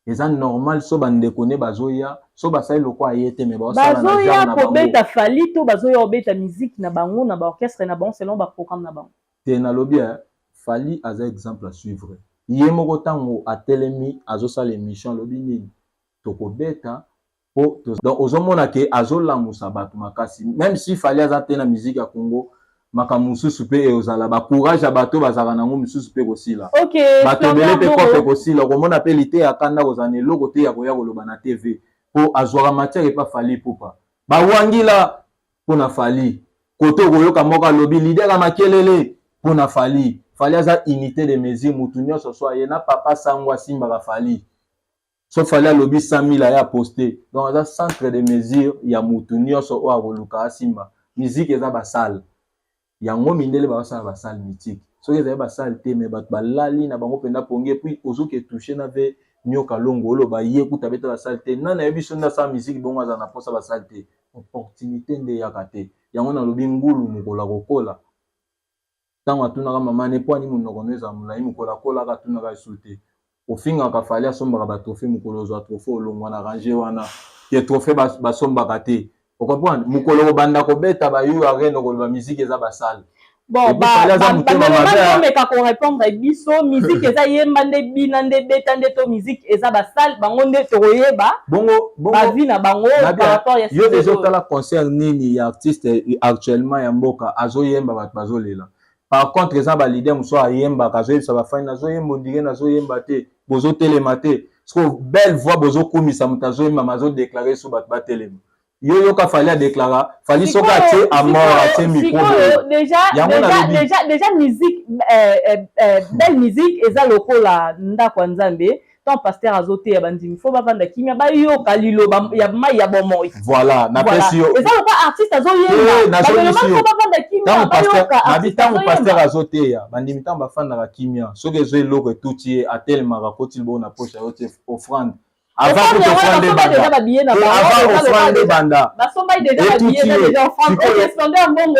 eza normal. So bandeko nde bazoya, so basali lokwa aye te, me bazoya kobeta Fally to bazoya kobeta musique na bango na baorchestre na bango selon baprogramme na bango. Te, nalobi Fally aza exemple à suivre. Ye moko ntango atelemi azosala émission, alobi nini? Tokobeta po. Donc ozomona ke azolamusa bato makasi. Même si Fally aza te na musique ya Congo, makambo mosusu mpe ezala bacourage ya bato bazalaka nango mosusu mpe kosila. Bato ebele mpe kope kosila. Okomona mpe lite ya kanda kozala na eloko te ya koya koloba na TV mpo azwaka matière epa Fally Ipupa. Bawangila mpona Fally kote, okoyoka moko alobi leader ya makelele mpona Fally. Fally aza unité de mesure, mutu nyonso so aye na papa sango asimbaka Fally. So Fally alobi 100 000, aya poste. Donc aza centre de mesure ya mutu nyonso oyo akoluka asimba. Musique eza basale, yango mindele bazosala basale mythique. Soki ezali basale te, mais bato balali na bango mpenza pongi. Et puis ozoki etouche na ve Nyoka Longo, oloba ye kuta abeta basale te. Nani ayebi so nde asala musique bongo aza na mposa basale te? Opportunité nde eyaka te. Yango nalobi ngulu mokolo akokola, ntango atunaka mama ne mpo ani monoko no ezala molai, mokolo akolaka atunaka esu te. Ofingaka Fally asombaka batrophée, mokolo ozwa trophée olongwa na range wana ke trophée basombaka te. Ocomprendre? Mokolo kobanda kobeta bayu arene, okoloba musique eza basale. Bon, bameka korépondre biso: musique eza yemba nde, bina nde, beta nde, to musique eza basale? Bango nde tokoyeba. Bongo bavi na bango par rapport ya yo deja otala concert nini ya artiste actuellement ya mboka azoyemba bato bazolela? Par contre eza baleader mosusu ayembaka, azoyebisa bafani: "Nazoyemba ondire nazoyemba te, bozotelema te." Siko belle voix, bozokumisa moto azoyemba, azodeklare so bato batelema. Yo yoka Fally adeklara. Fally soki atie amor, atie micro. Déjà musique, belle musique eza lokola ndako ya Nzambe. Tant pasteur azoteya, bandimi fo bavanda kimia, bayoka liloba ya mai ya bomoi. Voilà, napesi yo. Eza lokola artiste azoyemba, fo bavanda kimia, bayoka. Nabi ntango pasteur azoteya, bandimi ntango bafandaka kimia, soki ezo eloko etuti ye, atelemaka, akoti liboko na poche, ayo tie offrande. Avant kuta offrande ebanda, avant offrande ebanda, etuti ye.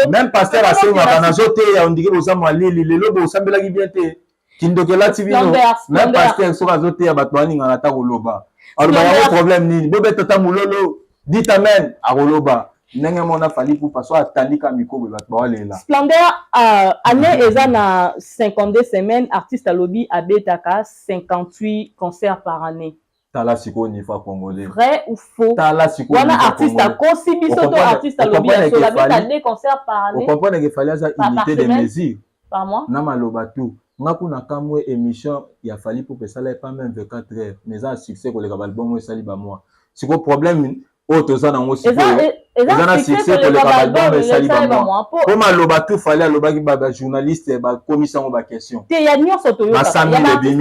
Même pasteur asengaka: "Nazoteya ondike boza malili lelo, bosambelaki bien te, kindoki elati bino." Même pasteur soki azoteya, bato balingaka ata koloba, aloba yango problème nini? Bobeta ta mololo, dit amen, akoloba ndenge mona Fally Ipupa so atandika micro boye, bato baolela. Splendeur, année eza na 52 semaines. Artiste alobi abetaka 58 concerts par année. Tala sikoyo nifa congolais. Vrai ou faux? Tala sikoyo. Wana artiste akosi biso to artiste alobi ya solo, abeta deux concerts par année? Ocomprendre ke Fally aza unité de mesure. Par mois. Na maloba tout nga kuna kamwe, émission ya Fally Ipupa esala pas même 24 heures, mais eza na succès koleka baalbum oyo esali bamois. Sikoyo problème oyo toza nango sikoyo, eza na succès koleka baalbum esali bamois, mpo maloba tout Fally alobaki, bajournaliste bakomisi yango baquestion. Te, ya nyonso toyokaka,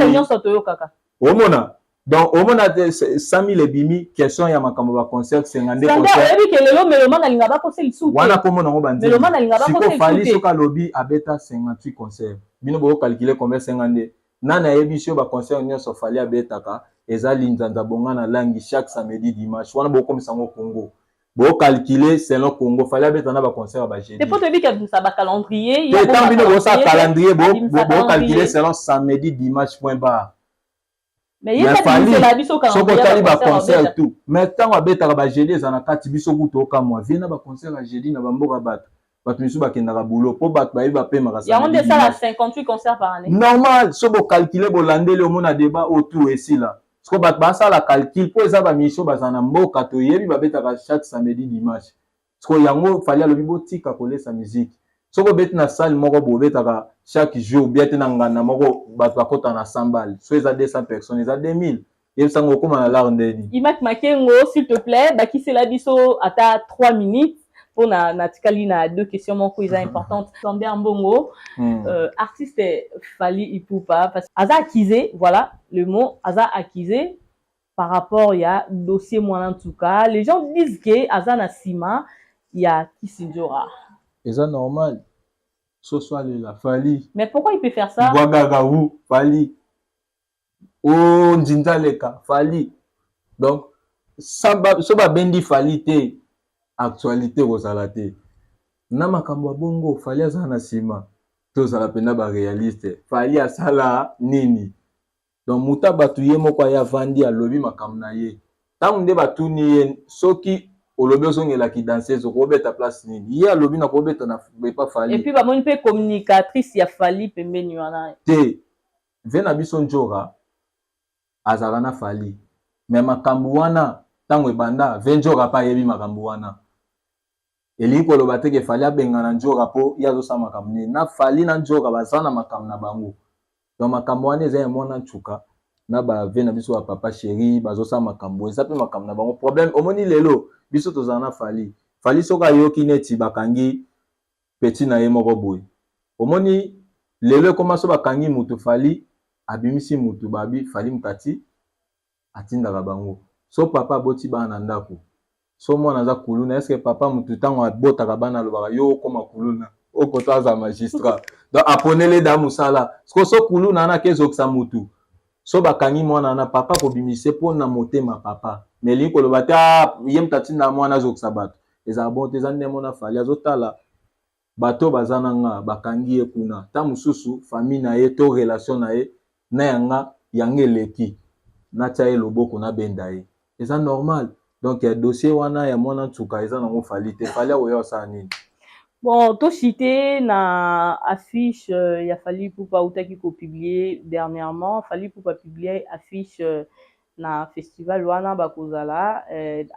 nyonso toyokaka. Omona. Donc omona te 100 000 ebimi, question ya makambo ba concert 52 concert. Oyebi ke lelo mélomane alinga bakose lisusu. Wana komona yango banzembo. Sikoyo Fally soki alobi abeta 58 concert, bino boko calculer combien? 52. Nani ayebi so ba concert nyonso Fally abetaka eza linzanza bonga na langi chaque samedi, dimanche? Wana bokomisa yango Congo, bocalculer selon Congo. Fally abeta na baconcert ya bajeudi. Te, po toyebi ke abimisa bacalendrier. Te, ntango bino bosala calendrier, bocalculer selon samedi, dimanche, point barre. Mais Fally, soki otali baconcert tout, mais ntango abetaka bajeudi eza na kati. Biso kutu okamwa vie na baconcert ya jeudi na bamboka. Bato misusu bakendaka boulot mpo bato bayebi bapemaka. Yango nde esala 58 concert par année. Normal, so bocalculer, bolandeli, omona débat oyo tout esila. Siko bato basala calcul mpo eza bamission bazala na mboka, toyebi babetaka chaque samedi, dimanche. Siko yango Fally alobi botika kolesa musique. Soki obeti na salle moko, bobetaka chaque jour bia te na nganda moko, bato bakota na 100 balle, so eza 200 personnes, eza 2000. Yebisango okóma na lar ndeni. Imak Makengo, s'il te plaît, bakisela biso ata 3 minutes mpona natikali na deux questions moko eza importante. Lambert Mbongo, artiste Fally Ipupa, parce aza accusé, voilà le mot, aza accusé par rapport ya dossier mwana. En tout cas, les gens disent que aza na nsima ya Kisinjora. Eza normal, soso alela Fally. Mais pourquoi il peut faire ça? Bwagaka wu Fally, o nzinza aleka Fally. Donc so babendi Fally te, actualité kozala te na makambo ya bongo. Fally aza na nsima, tozala mpenza baréaliste. Fally asala nini? Donc moto bato ye moko aye avandi, alobi makambo na ye. Ntango nde batuni ye: soki olobi ozongelaki danseuse, okobeta place nini? Ye alobi: nakobeta na epa Fally. Et puis bamoni mpe communicatrice ya Fally pembeni wana. Te, ve na biso Njoka azalaka na Fally, mais makambo wana ntango ebanda, ve Njoka mpe ayebi makambo wana. Elingi koloba te ke Fally abengana Njoka mpo ye azosala makambo nini. Na Fally na Njoka baza na makambo na bango. Donc makambo wana eza ya mwana ntuka na bave na biso ya papa chéri, bazosala makambo, eza mpe makambo na bango. Problème omoni lelo, biso tozala na Fally. Fally soki ayoki neti bakangi petit na ye moko boye, omoni lelo ekóma so bakangi mutu, Fally abimisi mutu, babi Fally mutu ati atindaka bango. So papa aboti bana na ndako, so mwana aza kuluna, est-ce papa mutu ntango abotaka bana alobaka: yo okóma kuluna, okoto aza magistrat? Donc aponele da mosala. Siko so kuluna wana akezokisa mutu, so bakangi mwana wana, papa kobimise mpona motema papa. Mais elingi koloba te ye mutu atinda mwana azokisa bato, ezala bon te. Eza nde mona Fally azotala bato baza na nga, bakangi ye kuna, ta mosusu famille na ye to relation na ye na yanga yango eleki, natia ye loboko, nabenda ye, eza normal. Donc ya dossier wana ya mwana ntuka eza nango Fally te. Fally akoya osala nini? Bon, tocité na affiche ya Fally Ipupa autaki kopublier dernièrement. Fally Ipupa publie affiche na festival wana bakozala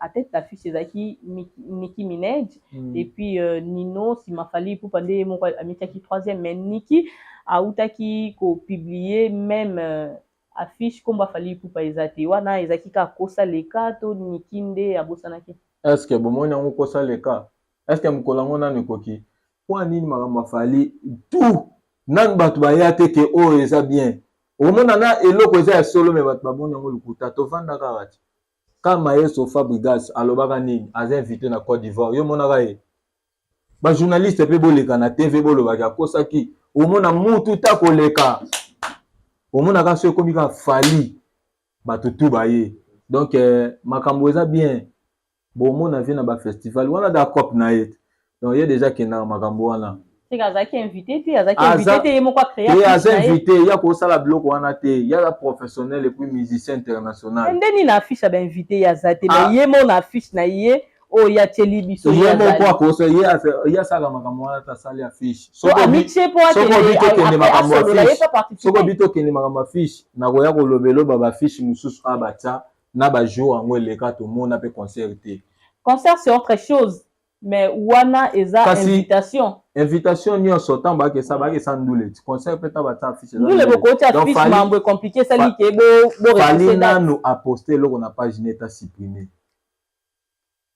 à tête d'affiche ezalaki Nicki Minaj. Et puis Nino nsima Fally Ipupa nde ye moko amitiaki troisième. Mais Nicki autaki kopublier même affiche, nkombo Fally Ipupa eza te. Wana ezalaki kaka kosaleka to Nicki nde abosanaki? Est ce que bomoni yango kosaleka? Est ce que mokolo yango nanu ekoki? Mpo nini makambo ya Fally tout nanu bato baya te ke oyo eza bien? Omona na eloko eza ya solo, mais bato bamoni yango lokuta. Tovanda kaka ti kama ye so Fabregas alobaka nini, aza invité na Côte d'Ivoire. Yo monaka ye, bajournaliste mpe boleka na TV, bolobaki akosaki. Omona mutu ta koleka, omonaka so ekomi kaka Fally, bato tu baye. Donc makambo eza bien, bomona vie na bafestival wana da cope na ye. Donc ye déjà akendaka makambo wana. Azalaki invité te, azalaki invité te, ye moko acréa. Aza invité ya kosala biloko wana te. Ye aza professionnel et puis musicien international. Nde nini na affiche ya bainvité ye aza te? Mais ye mo na affiche na ye oyo atieli biso. Ye moko akosa, ye asalaka makambo wana te, asali affiche. Amitie po. Soki obi tokende makambo affiche, soki obi tokende makambo affiche, nakoya koloba eloba baaffiche mosusu a batya na bajour yango eleka, tomona mpe concert te. Concert, c'est autre chose, mais wana eza invitation. Invitation nyonso ntango bakesa ndule ti concert mpe ntango batia affiche. Ndule bokoti affiche, mambo ecompliqué, esali ke. Fally nanu aposte eloko na page net, asupprime.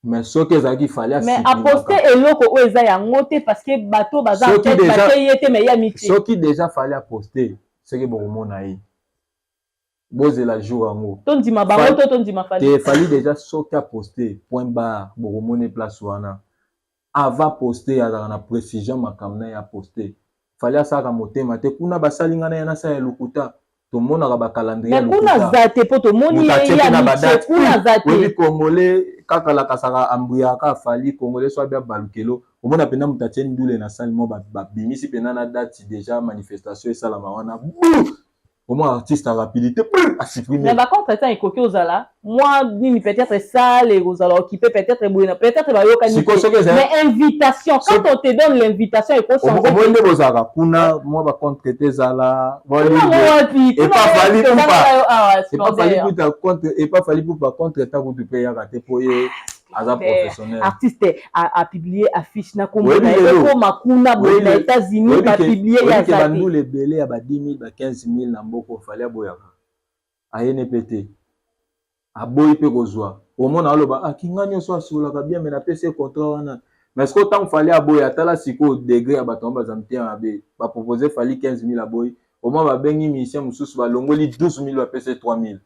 Mais soki ezalaki Fally Mais aposte eloko oyo eza yango te, parce que bato baza batie ye te, mais ya mitie. Soki déjà Fally aposte, soki bokomona ye. Bozela jour yango. Tondima bango to tondima Fally? Te, Fally déjà soki aposte, point barre. Bokomona place wana. Avant poste, azalaka na précision makambo na ye. Aposte, Fally asalaka motema te. Kuna basali ngai na ye, nasala ya lokuta. Tomonaka bacalendrier. Mais kuna aza te, mpo tomoni ye ya kuna aza te. Oyebi, Congolais kaka lakasaka, ambuyaka Fally. Congolais so abia balukelo, omona mpenza moto atie ndule na sale mo, babimisi mpenza na date déjà, manifestation esalama wana. Omona artiste a rapidité asupprime. Mais bacontretemps ekoki ozala mwa nini? Peut-être salle ekozala occupé, peut-être boye, peut-être bayokani. Mais invitation, quand on te donne l'invitation, ekochange. Omoi nde bozalaka kuna, mwa bacontretemps ezala. Wapi? Epa Fally Ipupa, contretemps kutu mpe eyaka te, mpo ye aza professionnel. Artiste apublie affiche na kombo na ye, ekoma kuna boye na États-Unis, bapublie ya te. Bandula ebele ya ba 10 000, ba 15 000 na mboka, Fally aboyaka, ayene mpe te, aboyi mpe kozwa. Omona aloba akinga nyonso, asololaka bien, mais napesi ye contrat wana. Mais sikoyo, ntango Fally aboyi, atala sikoyo degré ya bato yango, baza mitema mabe. Bapropose Fally 15 000, aboyi. Omoi babengi musicien mosusu, balongoli 12 000, bapesi 3 000.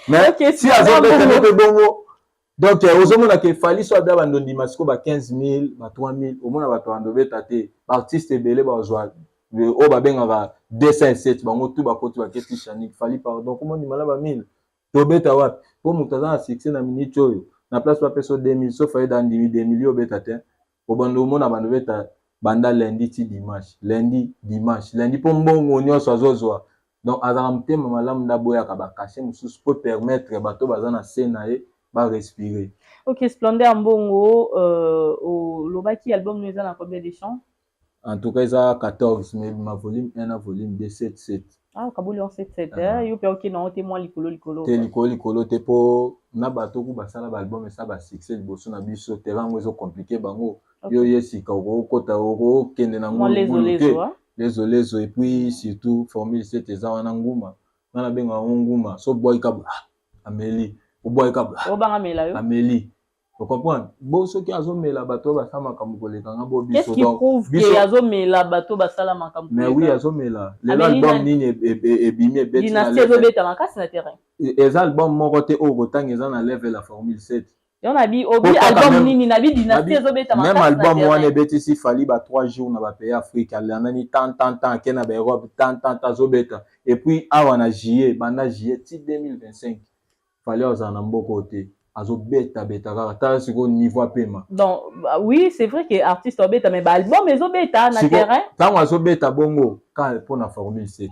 Mais si azobetele mpe bongo. Donc ozomona ke Fally so abia bando ndima sikoyo ba 15 000, ba 3 000, omona bato bando beta te. Baartiste ebele bazwa oyo babengaka 207, bango tu bakoti, baketi chanik. Fally, pardon, komo ndima na ba 1000, tobeta wapi? Mpo moto aza na succès na minute oyo, na place bapesa 2000, so Fally da ndimi 2000, yo obeta te. Obanda omona bando beta banda lundi ti dimanche, lundi, dimanche, lundi, mpo mbongo nyonso azozwa. Donc azalaka motema malamu, nde aboyaka bacachet mosusu po permettre bato baza na se na ye barespirer. Ok, Splendeur Mbongo, olobaki album no eza na combien de chants? En tout cas eza 14, mais ma volume 1 na volume 2, 7 7. Ah, okaboli en 7 7. Yo mpe okende yango te mwa likolo likolo? Te, likolo likolo te, mpo na bato ku basala baalbum esa basuccès liboso na biso, terrain yango ezocompliquer bango. Yo ye sika okokota, okokende na ngulungulu te, lezo lezo. Et puis surtout formule 7 eza wana nguma, nga nabenga yango nguma. So bwaki ka ameli, obwaki ka obanga mela yo. Ameli, ocomprendre bo soki azomela bato oyo basala makambo koleka nga bo biso. Biso azomela bato basala makambo. Mais oui, azomela. Lelo album nini ebimi ebeti? Dynastie ezobeta makasi na terrain. Eza album moko te oyo kotanga eza na level ya formule 7. Yo nabi obi album nini? Nabi Dynastie ezobeta. Même album wana ebetisi Fally ba 3 jours na bapays Afrique, alandani tant tant tant, ake na baEurope, tant tant azobeta. Et puis awa na juillet, banda juillet ti 2025, Fally azala na mboka oyo te, azobetabeta kaka. Tala sikoyo niveau apema. Donc oui, c'est vrai que artiste obeta, mais baalbum ezobeta na terrain. Ntango azobeta bongo kaka mpona formule 7,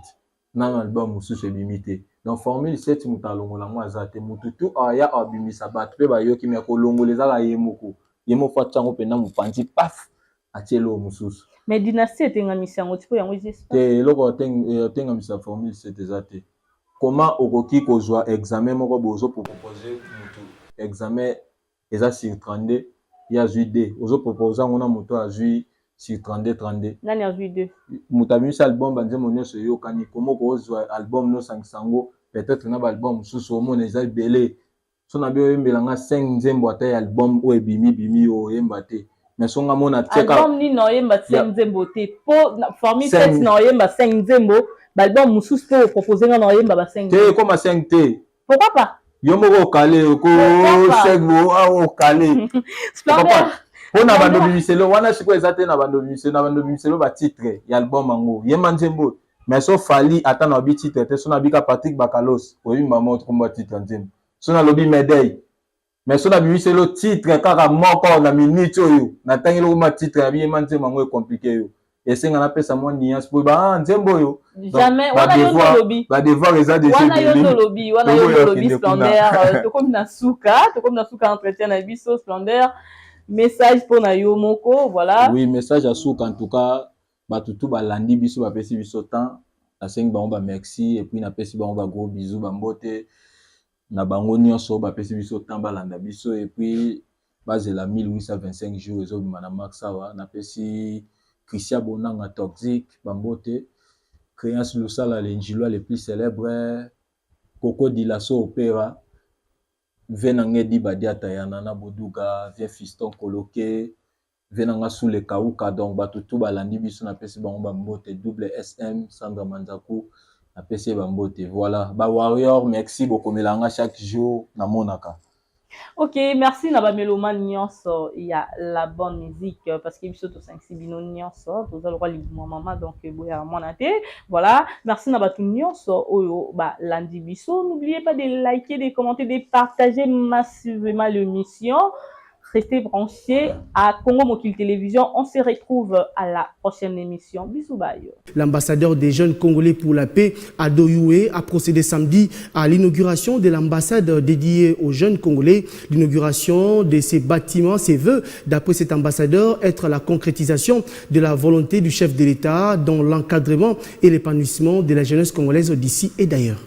nano album mosusu ebimi te. Donc formule 7, moto alongola yango aza te. Motu tu aya abimisa, bato mpe bayoki, me kolongola ezaka ye moko. Ye moko atia yango mpenza mopanzi, paf, atie eloko mosusu. Mais Dynastie etengamisi yango ti mpo yango eza te. Eloko atengamisa formule 7 eza te. Comment okoki kozwa examen moko boye, ozopropose motu examen eza sur 32, ye azwi 2, ozopropose yango na moto azwi sur 32 32? Nani azwi 2? Moto abimisi album, banzembo nyonso eyokani. Komo kozwa album nosangisa yango peut-être na baalbum mosusu, omona eza ebele. So na bi oyembela nga 5 nzembo ata ya album oyo ebimi bimi, oyo oyemba te, mais so nga mona. Album nini na oyemba 5 nzembo te? Po formule 7 na oyemba 5 nzembo, baalbum mosusu mpo opropose nga na oyemba ba 5? Te, ekoma 5 te. Pourquoi pas? Yo moko okale oko 5, okale mpona bando bimiselo wana. Sikoyo eza te na bando bimiselo, na bando bimiselo batitre ya album yango, yemba nzembo. Mais so Fally ata na babi titre te, so nabika Patrick Bakalos, oyebi mama okomba titre nzembo. So nalobi Medey, mais so nabimiseli titre kaka moko na minute oyo natangeli okoma titre, nabi yemba nzembo yango, ecompliquer yo. Esenga napesa mwa nuance po ba nzembo oyo. Jamais wana yo tolobi. Badevoir eza déjà. Wana yo tolobi, wana yo tolobi. Splendeur, tokomi na suka, tokomi na suka entretien na biso. Splendeur, message mpona yo moko, voilà. Oui, message ya suka, en tout cas bato tu balandi biso, bapesi biso temps, nasengi bango bamerci et puis napesi bango bagros bisous, bambote na bango nyonso bapesi biso temps balanda biso. Et puis bazela 1825 jours ezobima na max awa. Napesi Christian Bonanga Toxique bambote, Créance Lusala, le le plus célèbre, Coco Dilaso Opera, ve na ngai Edi Badiata ya Nana Boduga, vie Fiston Koloke, ve na nga Sule Kauka. Donc bato tu balandi biso, napesi bango bambote. Double SM, Sandra Manzaku. Napesi ye bambote. Voilà, bawarrior, merci. Bokomela nga chaque jour, namonaka. Ok, merci na bamélomane nyonso ya la bonne musique, parce que biso tosangisi bino nyonso, toza lokwa libuma mama, donc boyaka mwana te. Voilà, merci na bato nyonso oyo balandi biso. N'oubliez pas de liker, de commenter, de partager massivement l'émission. Restez branchés à Congo Mokili Télévision. On se retrouve à la prochaine émission. Bisous bye. L'ambassadeur des jeunes Congolais pour la paix, Ado Yuhe, a procédé samedi à l'inauguration de l'ambassade dédiée aux jeunes Congolais. L'inauguration de ces bâtiments, ses vœux, d'après cet ambassadeur, être la concrétisation de la volonté du chef de l'État dans l'encadrement et l'épanouissement de la jeunesse congolaise d'ici et d'ailleurs.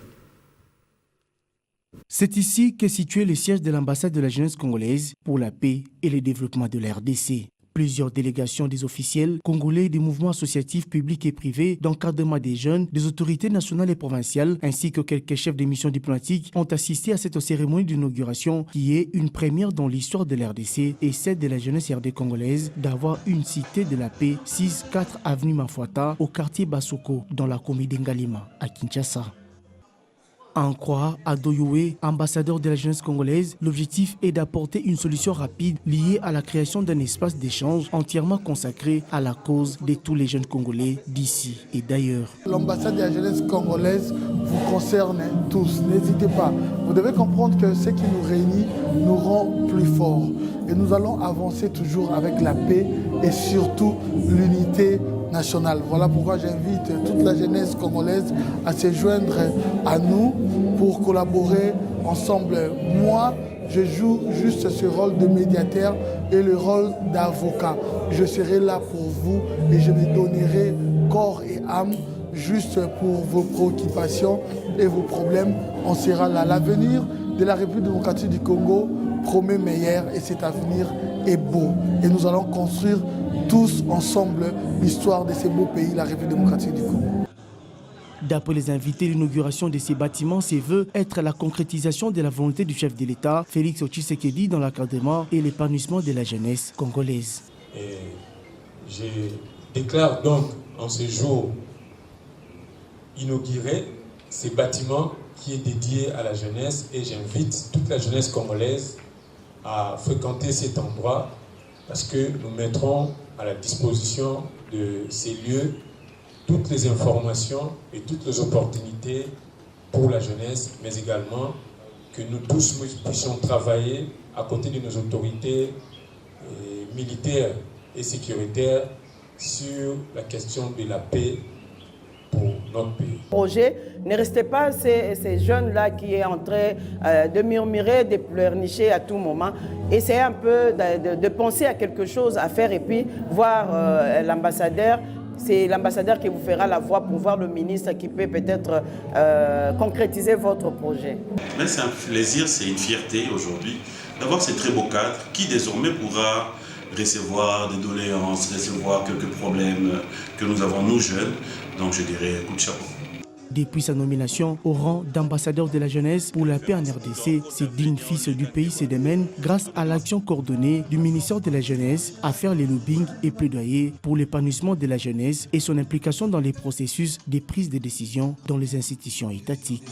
C'est ici qu'est situé le siège de l'ambassade de la jeunesse congolaise pour la paix et le développement de la RDC. Plusieurs délégations des officiels congolais, des mouvements associatifs publics et privés, d'encadrement des jeunes, des autorités nationales et provinciales, ainsi que quelques chefs de mission diplomatiques ont assisté à cette cérémonie d'inauguration qui est une première dans l'histoire de la RDC et celle de la jeunesse RD congolaise d'avoir une cité de la paix, 6-4 avenue Mafuata, au quartier Basoko, dans la commune de Ngaliema, à Kinshasa. En croire Ado Yuhe, ambassadeur de la jeunesse congolaise, l'objectif est d'apporter une solution rapide liée à la création d'un espace d'échange entièrement consacré à la cause de tous les jeunes Congolais d'ici et d'ailleurs. L'ambassade de la jeunesse congolaise vous concerne tous. N'hésitez pas. Vous devez comprendre que ce qui nous réunit nous rend plus forts. Et nous allons avancer toujours avec la paix et surtout l'unité nationale. Voilà pourquoi j'invite toute la jeunesse congolaise à se joindre à nous pour collaborer ensemble. Moi, je joue juste ce rôle de médiateur et le rôle d'avocat. Je serai là pour vous et je me donnerai corps et âme juste pour vos préoccupations et vos problèmes. On sera là. L'avenir de la République démocratique du Congo promet meilleur et cet avenir est beau. Et nous allons construire tous ensemble l'histoire de ce beau pays, la République démocratique du Congo. D'après les invités, l'inauguration de ces bâtiments se veut être la concrétisation de la volonté du chef de l'État, Félix Tshisekedi, dans l'encadrement et l'épanouissement de la jeunesse congolaise. Et je déclare donc en ce jour inaugurer ces bâtiments qui est dédié à la jeunesse et j'invite toute la jeunesse congolaise à fréquenter cet endroit parce que nous mettrons à la disposition de ces lieux toutes les informations et toutes les opportunités pour la jeunesse, mais également que nous tous puissions travailler à côté de nos autorités militaires et sécuritaires sur la question de la paix pour notre pays. Projet, ne restez pas ces jeunes-là qui est en train de murmurer, de pleurnicher à tout moment. Essayez un peu de penser à quelque chose à faire et puis voir l'ambassadeur. C'est l'ambassadeur qui vous fera la voie pour voir le ministre qui peut peut-être concrétiser votre projet. Mais c'est un plaisir, c'est une fierté aujourd'hui d'avoir ces très beaux cadres qui désormais pourra recevoir des doléances, recevoir quelques problèmes que nous avons, nous jeunes. Donc je dirais coup de chapeau. Depuis sa nomination au rang d'ambassadeur de la jeunesse pour la paix en RDC, ce digne fils du pays se démène grâce à l'action coordonnée du ministère de la Jeunesse à faire les lobbying et plaidoyer pour l'épanouissement de la jeunesse et son implication dans les processus de prise de décision dans les institutions étatiques.